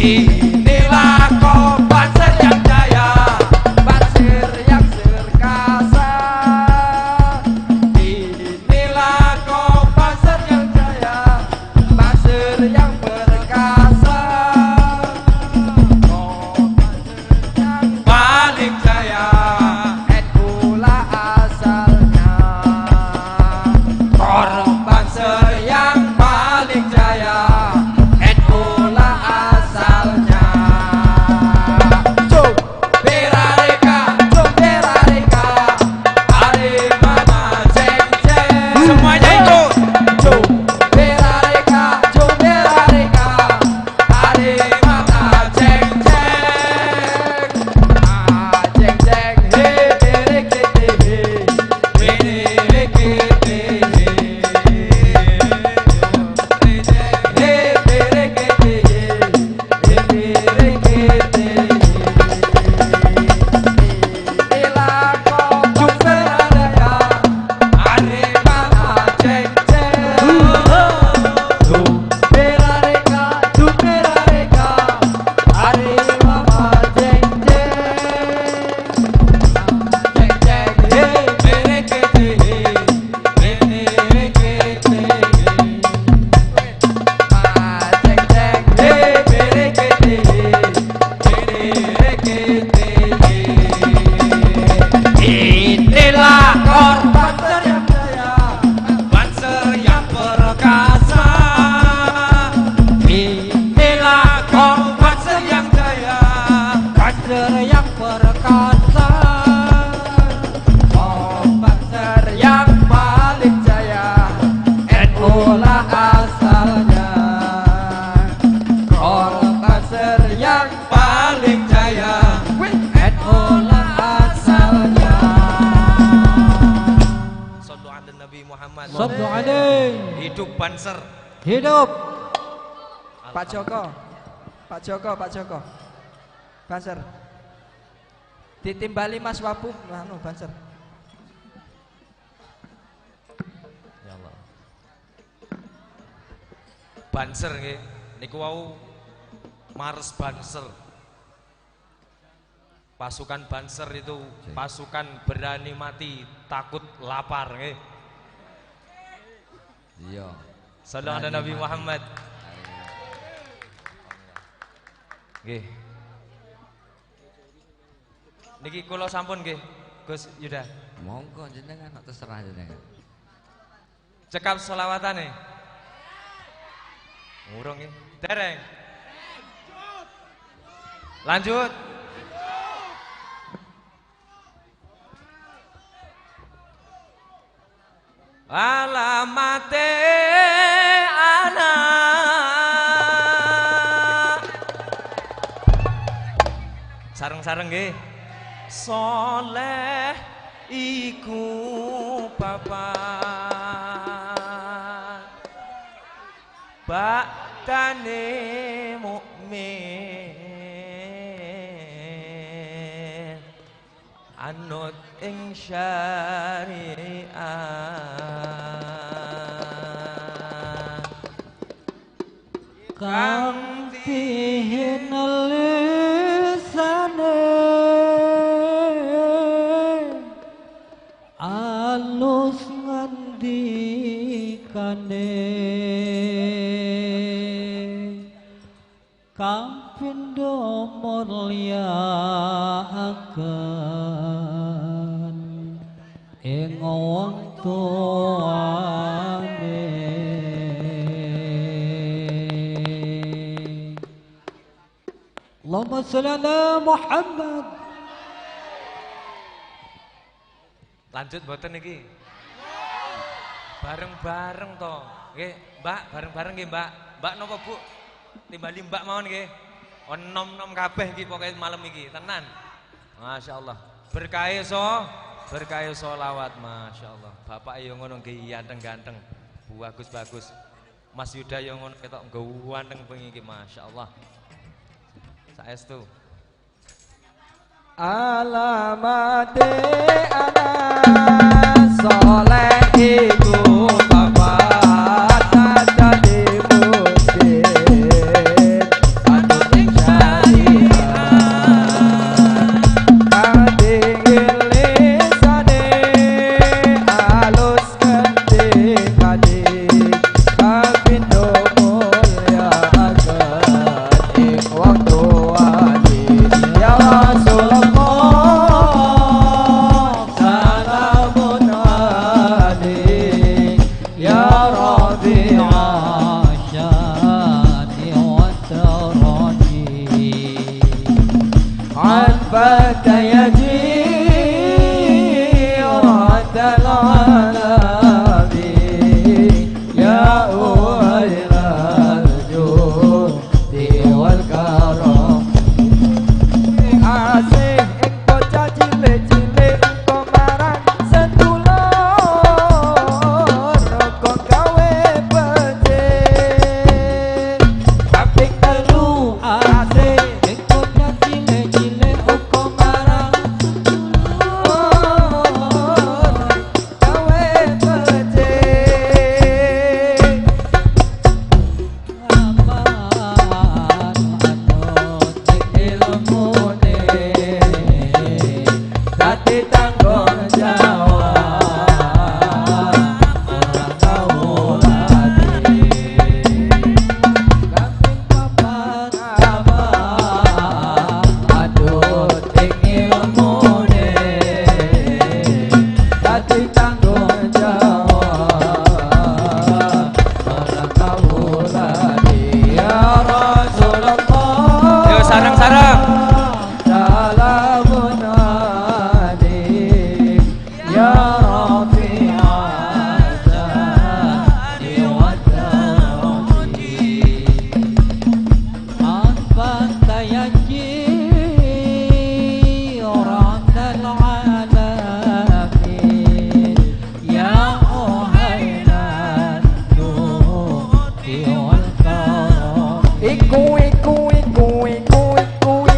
Inilah kau Banser yang jaya, Banser yang perkasa. Inilah kau Banser yang jaya, Banser yang perkasa. Kau Banser yang paling jaya, N U lah asalnya. Kor Banser yang paling jaya, N U lah asalnya. Jumperareka, jumperareka, are mana jeng jeng. Semuanya ikut. Jumperareka, jumperareka, are mana jeng jeng. Ah, jeng jeng, he, berekete, he, berekete, he. He, berekete, he. Inilah kor Banser yang jaya, Banser yang perkasa. Inilah kor Banser yang jaya, Banser yang perkasa. Kor Banser yang paling jaya, N U lah asalnya. Kor Banser yang paling jaya, N U lah asalnya. Sallu ala Nabi Muhammad. Sallu alaihi. Hidup Banser. Hidup. Pak Joko. Pak Joko, Pak Joko. Banser. Ditimbali Mas Wabu, anu, Banser. Ya Allah. Banser nggih. Niku wau Mars Banser. Pasukan Banser itu pasukan berani mati, takut lapar nggih. Iya. Sallu ala Nabi Muhammad. Nggih. Niki kula sampun nggih, Gus Yuda. Monggo jenengan, terserah jenengan. Cekap selawatane? Ngurung nggih. Dereng. Lanjut. Alamate anak. Sareng-sareng nggih. Soleh iku papat, baktane mukmin. Anut ing syariat kang tihin lisane, alus ngandikane. Kang pindo muliaaken ing wong tuane. Allahumma sholli ala Muhammad. Lanjut mboten niki? Bareng-bareng to. Nggih, Mbak, bareng-bareng nggih, Mbak. Mbak nopo, Bu? Timbali Mbak mawon nggih. Enom-enom kabeh iki pokoke malam iki, tenan. Masyaallah. Berkahe so, berkahe solawat, masyaallah. Bapak yo ngono nggih, ganteng-ganteng. Bagus-bagus. Mas Yuda yo ngono ketok ganteng bengi iki, masyaallah. Saestu. Alamate anak soleh iku bapak tak dadi mungkin. Anu ning syariat ati ngilisane alus. Kanjeng Nabi, kapindo mulya ageng ing wong tuane. Ya Rasulullah, salamun alaik, ya Rafi'as syani wat taraji. An batayaji ratal alamin, ya uhailal judi wal karam. Asih ing bocah cilik-cilik engko marang sedulur, rokok gawe becik. Kaping telu, asih ing bocah cilik-cilik engko marang sedulur, gawe becik. Aman anut ilmune, dadi tanggung jawab orang kawulane. Kaping papat, aman anut ing ilmune, dadi tanggung jawab orang kawulane. Ya Rasulullah. Yo, sareng-sareng. Salamun alaik, ya Rafi'as syani wat taraji. An batayaji ratal alamin, ya uhailal judi wal karam. Iku, iku, iku, iku, iku,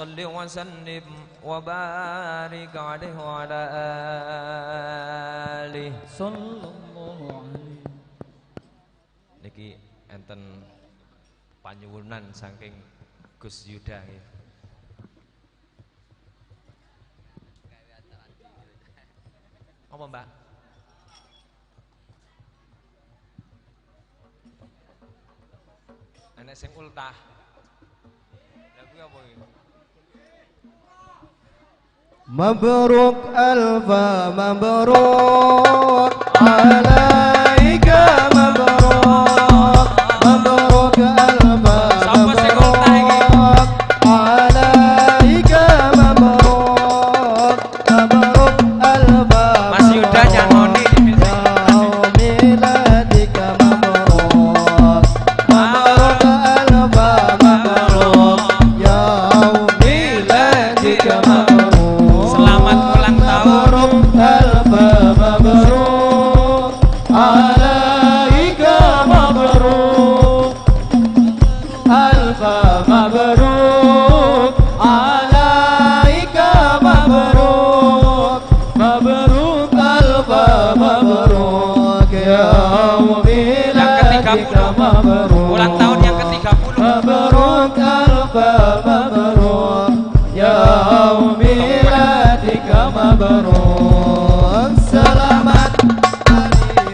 Shalli wa sallim wa barik alaihi wa ala alihi. Sallallahu alaihi. Niki enten panyuwunan saking Gus Yuda nggih. Apa, Mbak? Enek sing ultah. Lagu apa iki? Mabruk alfa mabruk alaika mabruk, mabruk alfa mabruk alaika mabruk, mabruk alfa. Mas Yuda nyangoni. Yaumiladika mabruk. Mabruk alfa mabruk. Yaumiladika mabruk. Selamat ulang tahun. Mabruk alfa mabruk. Alaika mabruk. Alfa mabruk, alaika mabruk, mabruk alfa mabruk, yaumiladika mabruk. Ulang tahun yang ketiga puluh. Mabruk alfa mabruk, yaumiladika mabruk. Selamat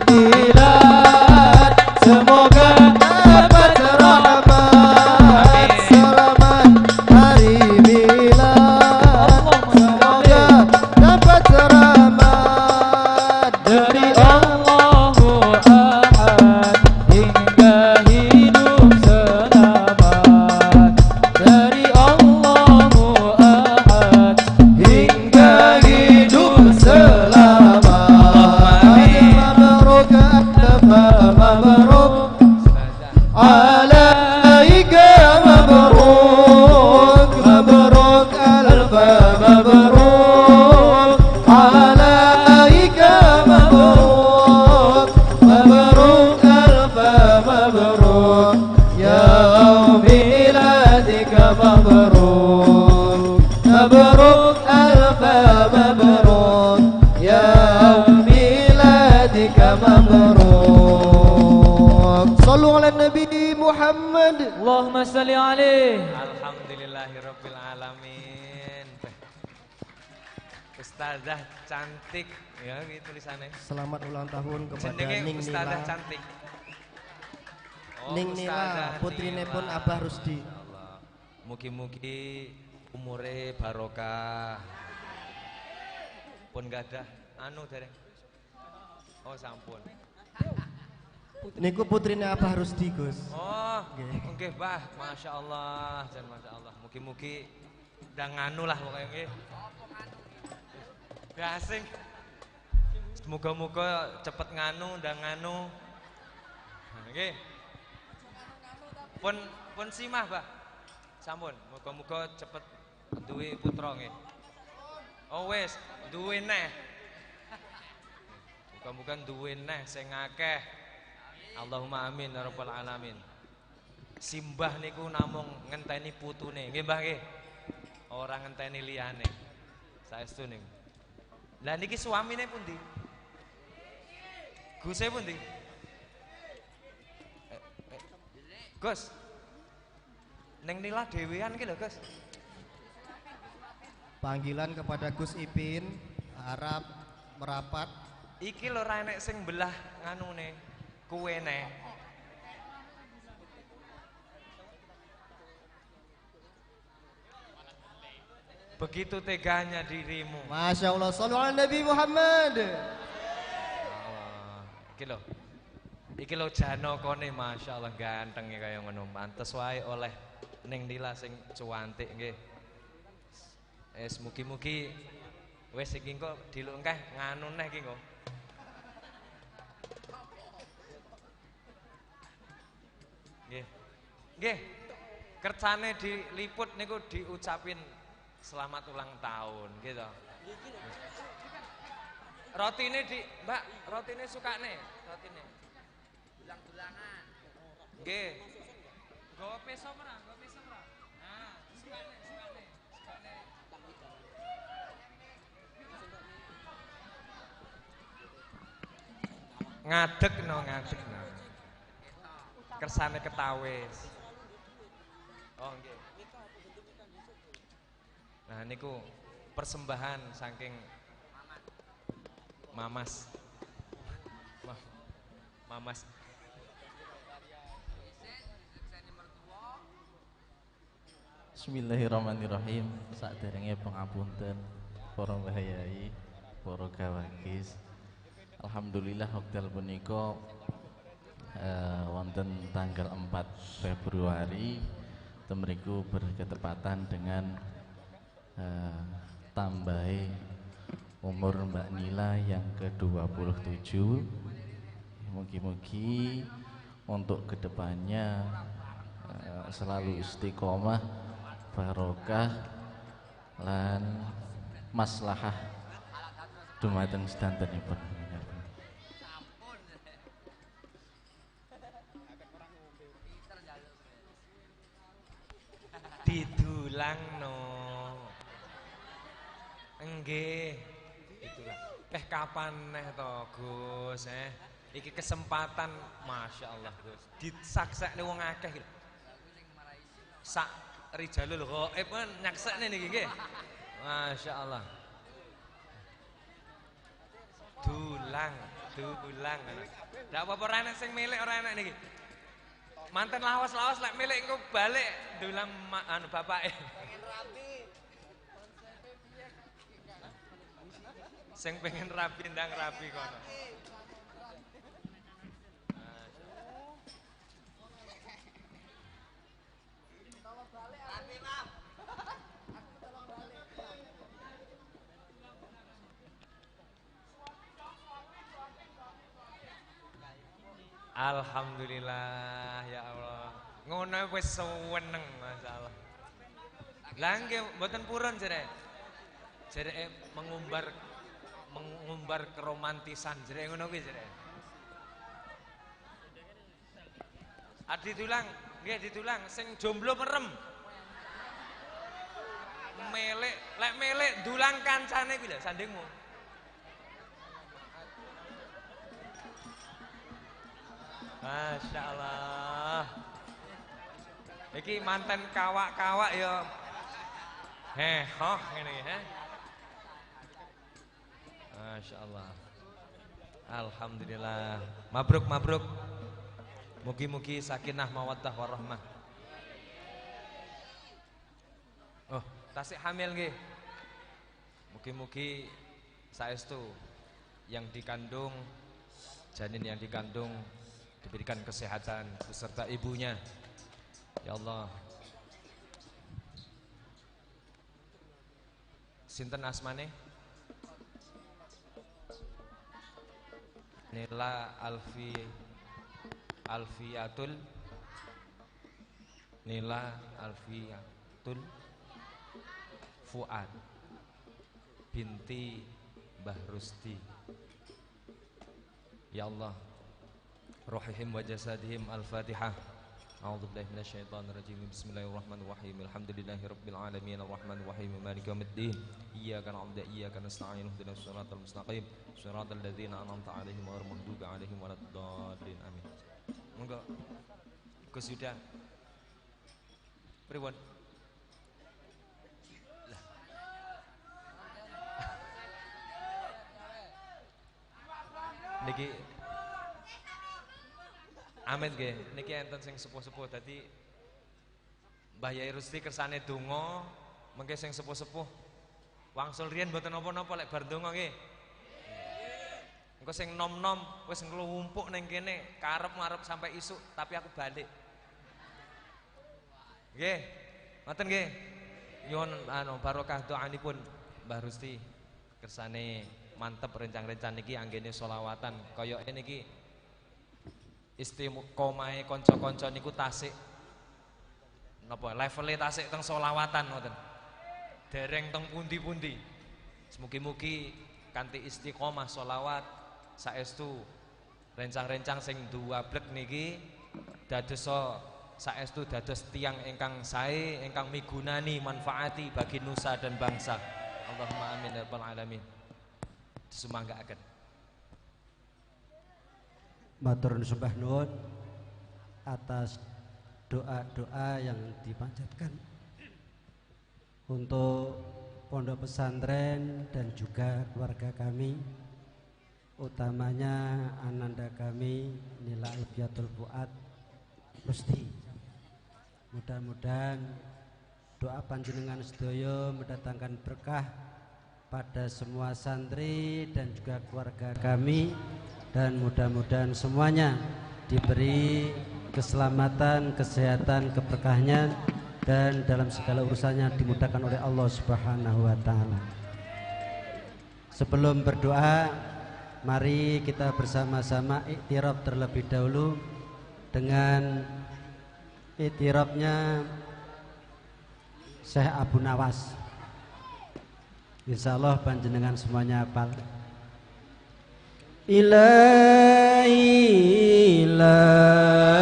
Milad, semoga dapat rahmat. Selamat hari milad, semoga dapat rahmat dari Allahu Ahad hingga hidup selamat. Dari Allahu Ahad hingga hidup selamat. Mabruk, alfa mabruk. Alaika mabruk, mabruk, alfa mabruk. Alaika mabruk, mabruk, alfa mabruk. Yaumiladika mabruk, mabruk alfa mabruk, yaumiladika mabruk. Shallu ala Nabi Muhammad. Allahumma shalli alaih. Alhamdulillahirabbil alamin. Ustazah cantik, ya, iki tulisannya. Selamat ulang tahun kepada Jenenge Ning Ustazah Nila. Cantik. Oh, Ning Nila, Ustazah putrine pun Nila. Abah Rusdi. Masya Allah. Mugi-mugi umure barokah. Pun gadah anu dereng. Oh, sampun. Niku putrine Abah Rusdi, Gus. Oh, nggih. Nggih, Bah. Masya Allah, jan Masya Allah. Mugi-mugi ndang nganu lah pokoknya, nggih. Gasing. Semoga-moga cepet nganu, ndang nganu. Nggih. Pun, pun simah, Bah. Sampun, muga-muga cepet duwe putra nggih. Oh wis, duwe neh. Muga-muga duwe neh sing akeh. Allahumma amin ya rabbal alamin. Simbah niku namung ngenteni putune, nggih Mbah nggih. Ora ngenteni liyane. Saestu niku. Lah niki suamine pundi? Guse pundi? Eh, eh. Gus. Neng Nila dewean iki lho, Gus. Panggilan kepada Gus Ipin, harap merapat. Iki lho ra enek sing belah nganune, kuwene. Begitu teganya dirimu. Masya Allah, shallu ala Nabi Muhammad. Allah. Iki lho. Iki lho janakane, Masya Allah, gantenge kaya ngono. Pantes wae oleh Neng Nila sing cuantik nggih. Wis mugi-mugi wis iki engko diluk engkah nganu neh iki engko. Nggih. Nggih. Kerjane diliput niku diucapin selamat ulang tahun, gitu. Rotine di, Mbak, rotine sukane, rotine. Dulang-dulangan. Nggih. Nggawa peso ora? Nggawa peso ora? Nah, sukane, sukane. Ngadeg no, ngadeg no. Kersane ketawis. Oh, nggih. Nah, niku persembahan saking Mamas. Ma-, Mamas. Bismillahirrahmanirrahim. Saderenge pangapunten, para mbah yai, para gawagis. Alhamdulillah, wekdal punika, eh, wonten tanggal empat Februari, temriku berketepatan dengan, eh, tambahe umur Mbak Nila yang kedua puluh tujuh. Mugi-mugi untuk kedepannya, eh, selalu istiqomah, barokah, lan maslahah dumateng sedantenipun. Didulang no. Enggih. Didulang. Eh, kapan neh to, Gus, eh? Iki kesempatan, Masya Allah, Gus. Disaksekne wong akeh iki lho. Sak Rijalul Ghaib kan nyaksekne niki nggih. Masya Allah. Dulang, dulang. Ndak apa-apa, ora enak sing milik, ora enak niki. Manten lawas-lawas lek milik engko balik dulang ma-, anu bapake. Sing pengen rabi ndang rabi kono. Alhamdulillah, ya Allah. Ngono wis seneng, masyaallah. Lah nggih mboten purun jere. Jere mengumbar, mengumbar keromantisan jere ngono kuwi jere. Adi dulang, nggih didulang, sing jomblo merem. Milik, lek milik dulang kancane kuwi lho, sandingmu. Masya Allah. Iki manten kawak-kawak ya. Heh, hoh ngene he. Masya Allah. Alhamdulillah. Mabruk, mabruk. Mugi-mugi sakinah mawaddah warahmah. Oh, tasik hamil nggih. Mugi-mugi saestu yang dikandung, janin yang dikandung diberikan kesehatan beserta ibunya. Ya Allah. Sinten asmane? Nila Alfi, Alfiatul, Nila Alfiatul Fuad binti Mbah Rusdi. Ya Allah. Ruhihim wa jasadihim. Al-Fatihah. A'udzubillahi minasyaitonirrajim. Bismillahirrahmanirrahim. Alhamdulillahirabbil alamin. Arrahmanirrahim. Maliki yaumiddin. Iyyaka na'budu wa iyyaka nasta'in. Ihdinas siratal mustaqim. Siratal ladzina an'amta 'alaihim ghairil maghdubi 'alaihim waladdallin. Amin. Monggo. Gus Yuda. Pripun? Lah. Niki amit nggih, niki enten sing sepuh-sepuh. Dadi Mbah Yai Rusdi kersane donga, mengke sing sepuh-sepuh. Wangsul riyen mboten napa-napa lek bar donga nggih. Engko sing nom-nom wis nglumpuk ning kene, karep ngarep sampai isuk, tapi aku balik. Nggih. Ngoten nggih. Nyuwun anu barokah doanipun Mbah Rusdi. Kersane mantep rencang-rencang niki anggene solawatan. Koyoke niki istiqomahe kanca-kanca niku tasik. Napa levele tasik teng solawatan ngoten. Dereng teng pundi-pundi. Semugi-mugi kanthi istiqomah solawat saestu rencang-rencang sing duablek niki dadosa saestu dados tiang ingkang sae, ingkang migunani, manfaati bagi nusa dan bangsa. Allahumma amin ya rabbal alamin. Disemanggaaken. Matur sembah nuwun atas doa-doa yang dipanjatkan untuk pondok pesantren dan juga keluarga kami, utamanya ananda kami Nila Alfiatul Fuad Rusdi. Mudah-mudahan doa panjenengan sedaya mendatangkan berkah pada semua santri dan juga keluarga kami, dan mudah-mudahan semuanya diberi keselamatan, kesehatan, keberkahannya, dan dalam segala urusannya dimudahkan oleh Allah Subhanahu wa Ta'ala. Sebelum berdoa, mari kita bersama-sama iktiraf terlebih dahulu dengan iktirafnya Syekh Abu Nawas. Insya Allah panjenengan semuanya hafal. Ilahi lastu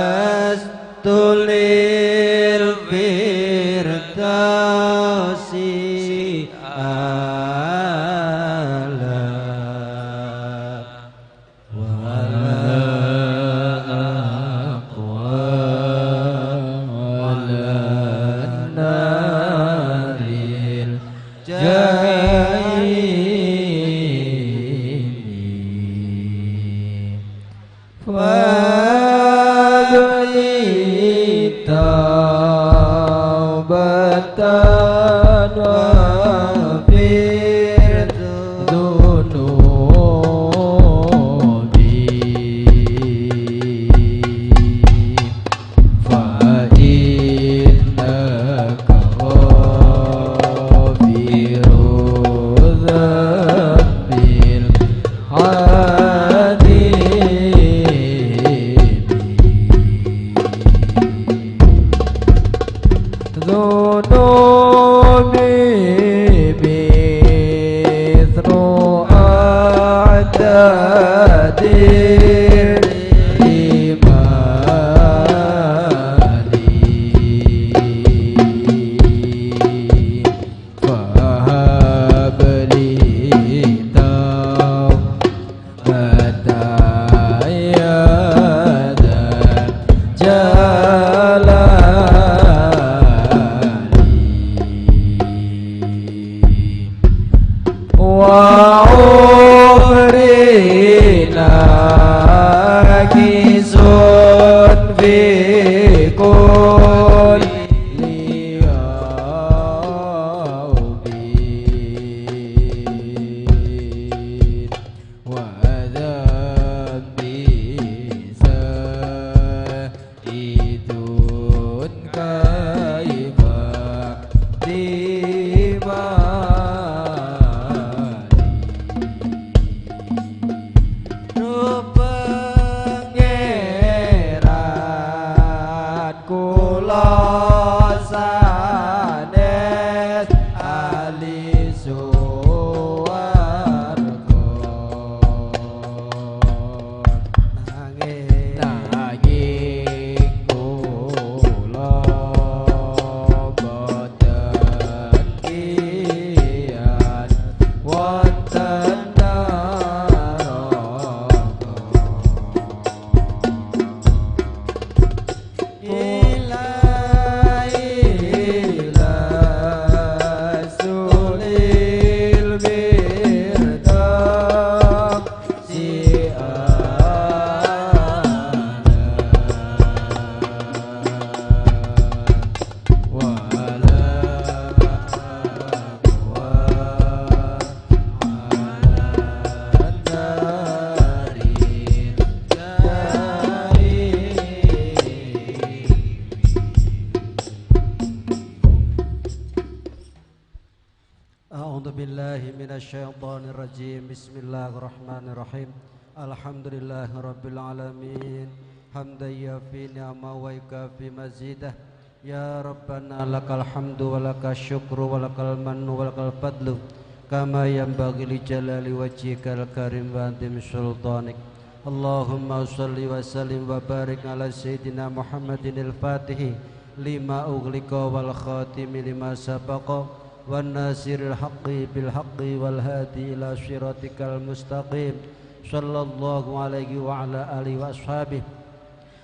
lil firdausi a'la. ولا أقوى على النار الجحيم. فهب لي توبة واغفر ذنوبي، فإنك غافر الذنب العظيم. ذنوبي مثل عدد الرمال، فهب لي توبة يا ذا الجلال. وعمري ناقص في كل يوم، وذنبي زائد كيف ظماني. Duh pangeran kula sanes ahli swarga. Nanging, nanging kula boten kian wonten neraka. Ilahi lastu lil firdausi a'la. Wala aqwa ala dari dari. أعوذ بالله من الشيطان الرجيم. بسم الله الرحمن الرحيم. الحمد لله رب العالمين. حمدا يوافي نعمه ويكافئ مزيده. يا ربنا لك الحمد ولك الشكر ولك المن ولك الفضل، كما ينبغي لجلال وجهك الكريم وعظيم سلطانك. اللهم صل وسلم وبارك على سيدنا محمد الفاتح لما أغلق والخاتم لما سبق والناصر الحق بالحق والهادي إلى صراطك المستقيم Sallallahu alaihi wa ala alihi wa ashabihi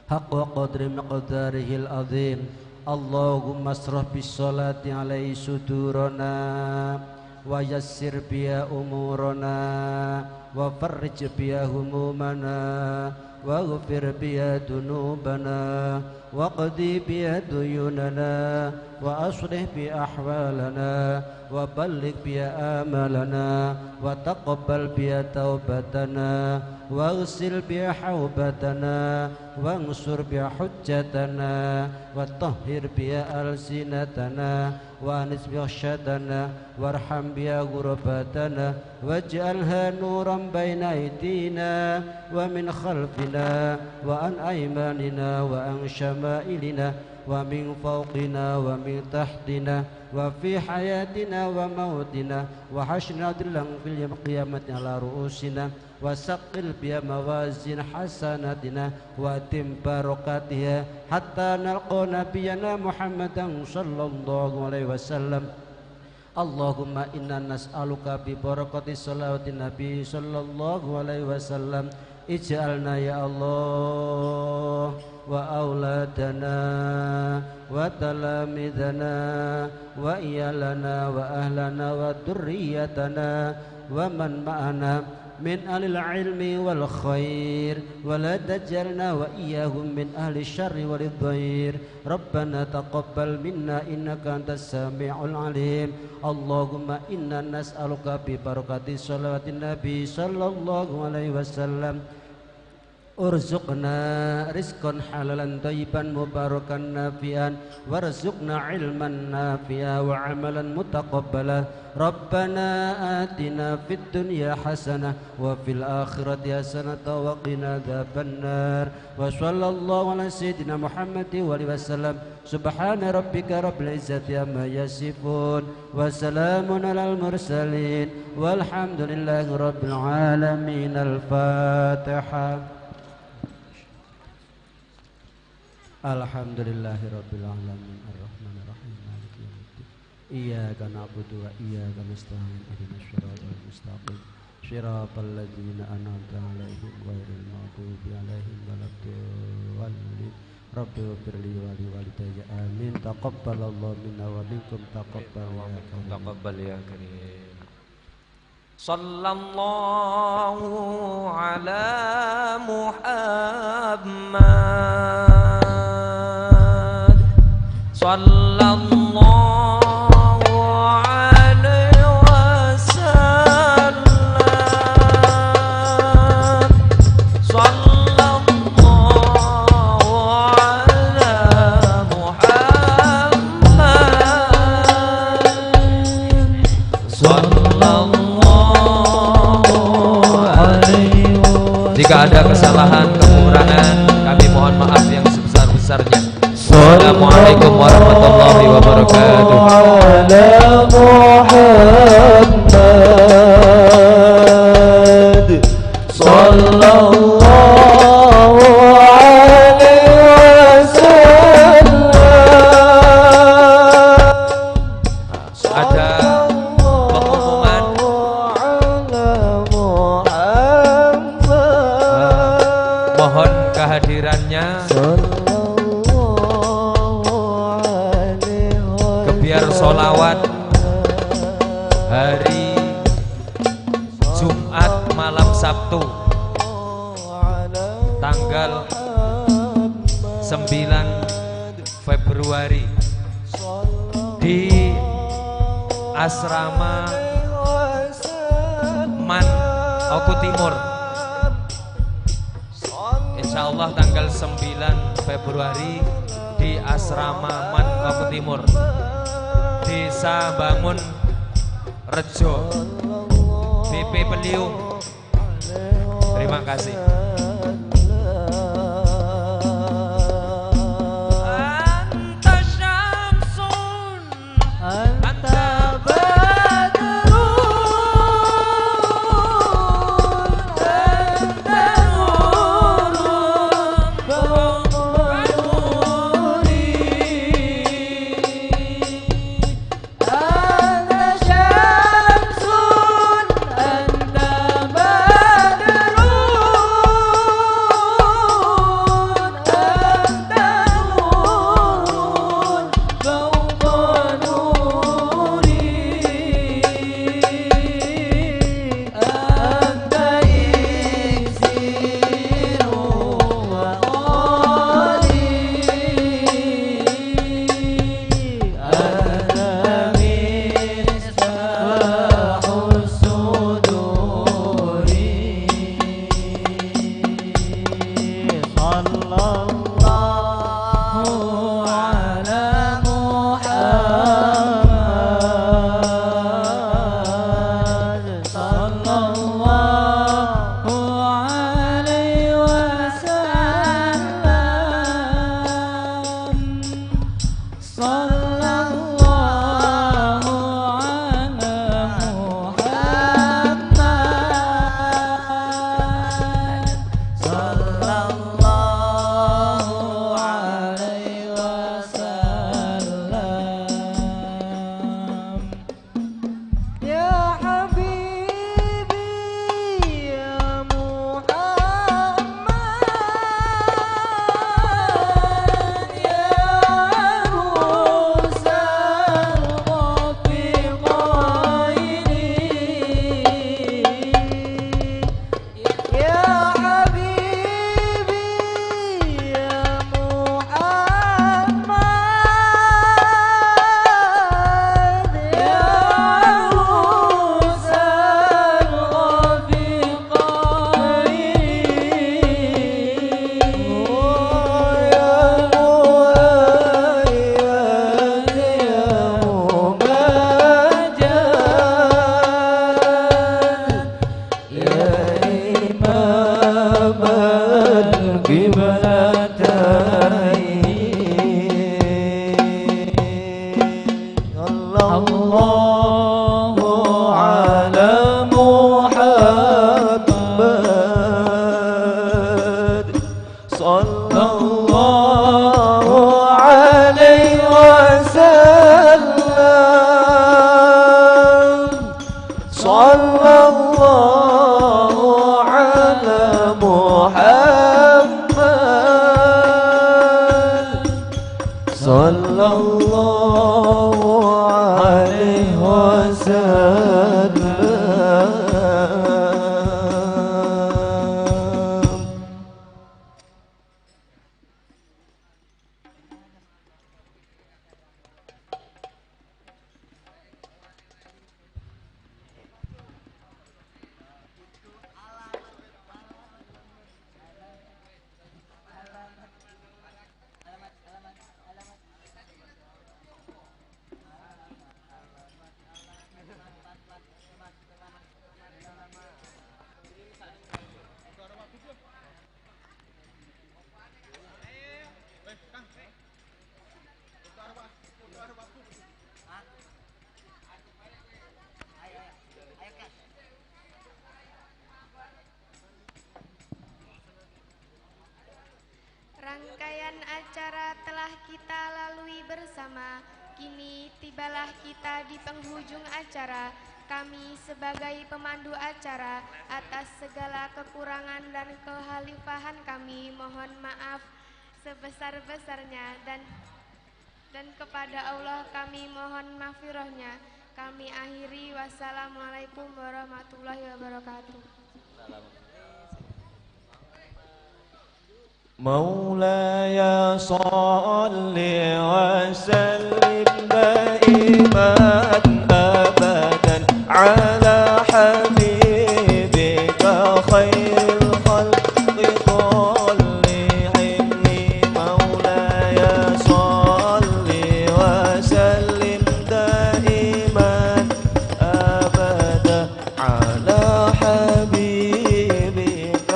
haqqa qadri miqdarihil azim. Allahumma asrah bis salati alaihi sudurana, wa yassir biha umurana, wa farrij biha humumana, wa ghfir biha dunubana, wa qdi biha duyunana, wa aslih biha ahwalana, wa balligh biha amalana, wa taqabbal biha taubatana, wa ghsil biha haubatana, wa ansur biha hujjatana, wa tahhir biha alsinatana, wa anis biha syatana, warham biha ghurbatana, waj'alha nuran baina aidina wa min khalfina wa an aimanina wa an syama'ilina wa min fawqina wa min tahtina wa fi hayatina wa mautina wa hasyrina dhillan fil yaumil qiyamati ala ru'usina wa saqqil biha mawazin hasanatina wa atim barakatiha hatta nalqa nabiyyana Muhammadan sallallahu alaihi wasallam. Allahumma inna nas'aluka bi barakati salawatin nabi sallallahu alaihi wasallam, ij'alna ya Allah wa auladana wa talamidana wa iyalana wa ahlana wa dzurriyyatana wa man ma'ana min ahlil ilmi wal khair, wa la taj'alna wa iyyahum min ahli syarri wal dhair. Rabbana taqabbal minna innaka antas sami'ul alim. Allahumma inna nas'aluka bi barakati shalawatin nabi sallallahu alaihi wasallam, urzuqna rizqan halalan thayyiban mubarakan nafi'an, warzuqna ilman nafi'a wa amalan mutaqabbala. Rabbana atina fid dunya hasanah wa fil akhirati hasanah wa qina adzabannar. Wa sallallahu ala sayyidina Muhammad wa alihi wasallam. Subhana rabbika rabbil izzati amma yasifun. Wa salamun alal mursalin. Walhamdulillahi rabbil alamin. Al-Fatihah. Alhamdulillahi rabbil alamin. Arrahmanir rahim. Maliki yaumiddin. Iyyaka na'budu wa iyyaka nasta'in. Ihdinas siratal mustaqim. Siratal ladzina an'amta 'alaihim ghairil maghdubi 'alaihim waladdallin. Rabbighfirli wa liwalidayya. Amin. Taqabbalallahu minna wa minkum. Taqabbal ya karim. Taqabbal ya karim. Sallallahu ala Muhammad. Sallallahu alaihi wasallam. Sallallahu ala Muhammad. Sallallahu alaihi wasallam. Jika ada kesalahan, kekurangan, kami mohon maaf yang sebesar-besarnya. Assalamualaikum warahmatullahi wabarakatuh. Ala Muhammad. Sallallahu alaihi wasallam. Ada pengumuman. Mohon kehadirannya. Gebyar sholawat hari Jumat malam Sabtu, tanggal sembilan Februari, di asrama Man, Oku Timur. Insya Allah tanggal sembilan Februari di asrama Man, Oku Timur, Desa Bangun Rejo, B P Peliung. Terima kasih. Anta syamsun, anta badrun, anta nurun, fawqa nuri. Anta syamsun, anta badrun, Sallallahu alaihi wasallam. Rangkaian acara telah kita lalui bersama. Kini tibalah kita di penghujung acara. Kami sebagai pemandu acara, atas segala kekurangan dan kekhalifahan kami mohon maaf sebesar-besarnya dan, dan kepada Allah kami mohon maghfirahnya. Kami akhiri. Wassalamualaikum warahmatullahi wabarakatuh. مولاي صل وسلم دائما أبدا على حبيبك خير الخلق كلهم. مولاي صل وسلم دائما أبدا على حبيبك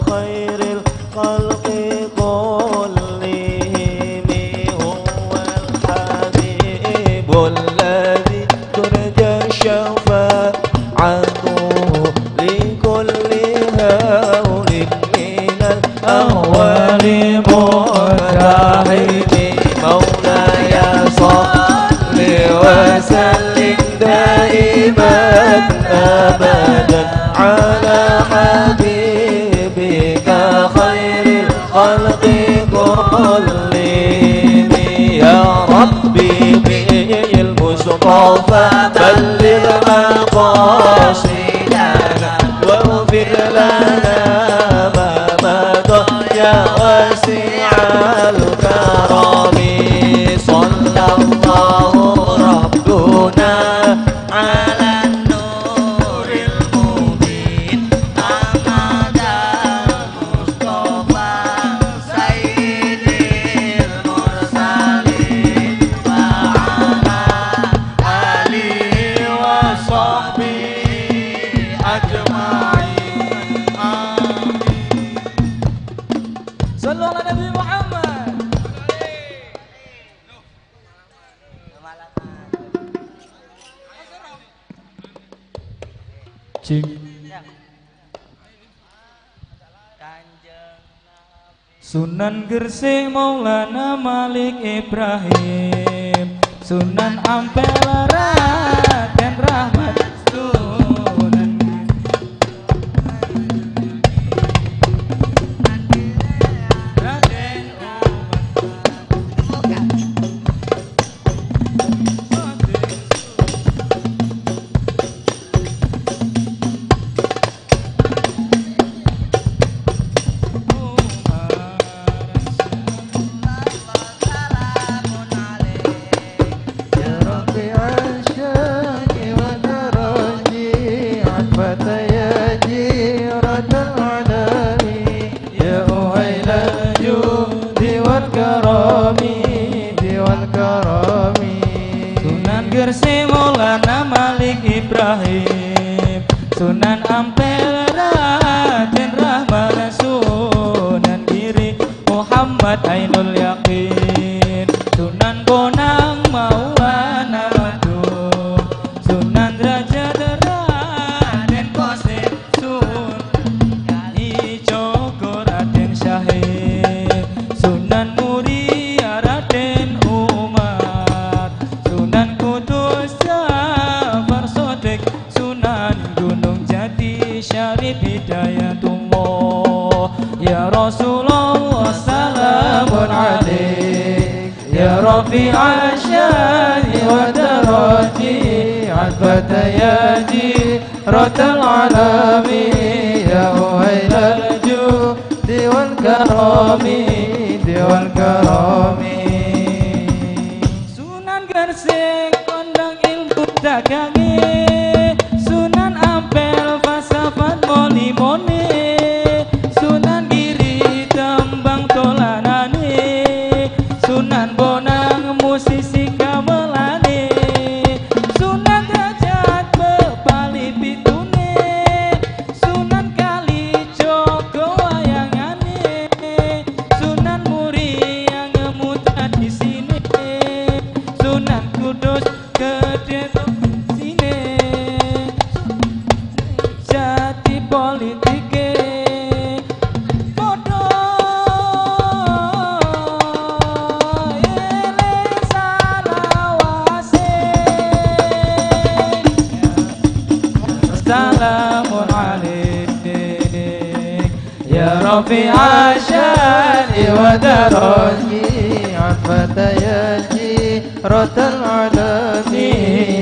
خير الخلق كلهم. هو الحبيب الذي ترجى شفاعته لكل هول من الأهوال مقتحم. مولاي صل وسلم دائما أبدا على حبيبك خير الخلق كلهم. يا ربي بالمصطفى بلغ مقاصدنا واغفر لنا ما مضى يا واسع الكرم. صلى الله ربنا على النور المبين أحمد المصطفى سيد المرسلين وعلى آله وصحبه أجمعين. آمين. صلوا على النبي محمد. Cik. Sunan Gresik Maulana Malik Ibrahim, Sunan Ampel Raden Rahmat, Sunan Raden Umar. يا رافع الشان والدرج عطفك يا جيرة العالمين. يا أهيل الجود والكرم، والكرم. Sunan Gresik Maulana Malik Ibrahim, Sunan Ampel Raden Rahmat, Sunan Giri Muhammad Ainul Yakin, Sunan Bonang Maulana Madun, Sunan Derajat Raden Qasim, Sunan Kalijogo Raden Syahid, Sunan Muria Raden Umar, Sunan Kudus Jafar Sodik, Sunan Gunung Jati Syarif Hidayatullah. Ya Rasulullah, salamun alaik. رفيع الشان والدرج عتبة يا جيرة العلم يا أهيل الجود والكرم والكرم. Sunan Gresik kondang ilmu dagange, Sunan Ampel falsafat moni-moni, Sunan Giri tembang tolanane, Sunan Bonang musisi gamelane, Sunan Derajat bebali pitune, Sunan Kalijogo wayangane, Sunan Muria ngemu tradisine, Sunan Kudus gede sine, jati politike podo ele salawase. Salamun alaik يا رفيع الشان والدرج عتبة يا جيرة العلم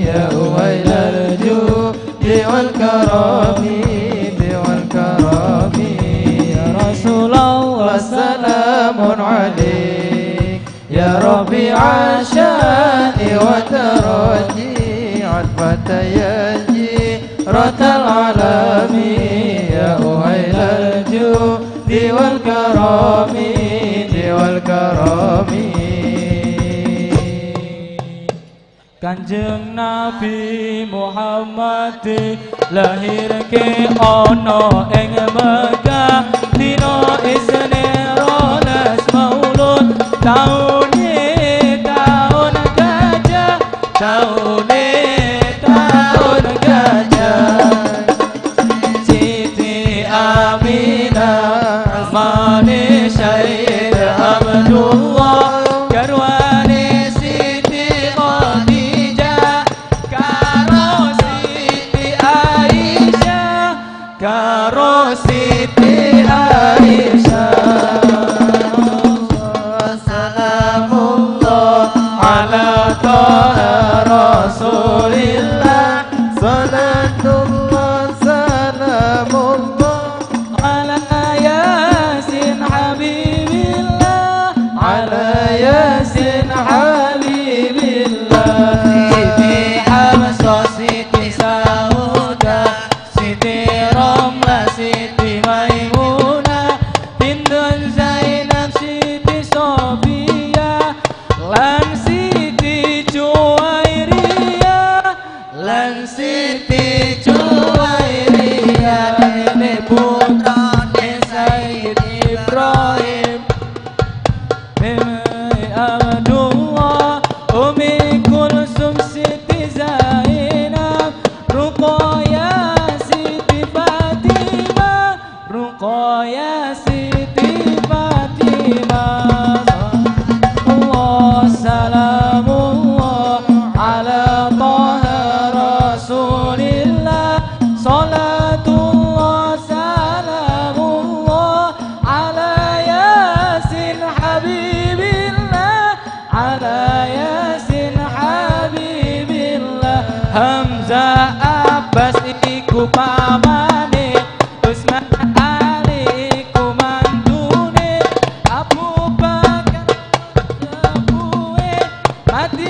يا أهيل الجود والكرم والكرم. يا رسول الله سلام عليك يا رفيع الشان والدرج عتبة يا جيرة العلم يا أهيل الجود والكرم والكرم. Kanjeng Nabi Muhammad lahirke ono ing Mekah, dino Isnin rolas Maulud, taune taun gajah, taune taun gajah. Siti Aminah, amane Sayyid Abdullah, garwane Siti Khadijah, karo Siti Aisyah, karo Siti Aisyah. Salamullah ala Taha Rasulillah. Salatullah, salamullah ala Yasin Habibillah, ala Yasin Habibillah. Siti Hafsah, Siti Saudah, Siti Romlah, Siti Maimunah, Bintun Zainab, Siti Sofia, lan Siti Juwairiyah, lan Siti Juwairiyah, nenek putrane Sayyid Ibrahim, Meme Abdullah, Umi Kulsum, Siti Zainab, Ruqayyah, Siti Fatimah, Ruqayyah, Siti Fatimah. Allah, salamullah ala Taha Rasulillah. Salatullah, salamullah ala Yasin Habibillah, ala Yasin Habibillah. Hamzah, Abbas iku pamane, Utsman, Ali iku mantune, Abu Bakar sebue, mati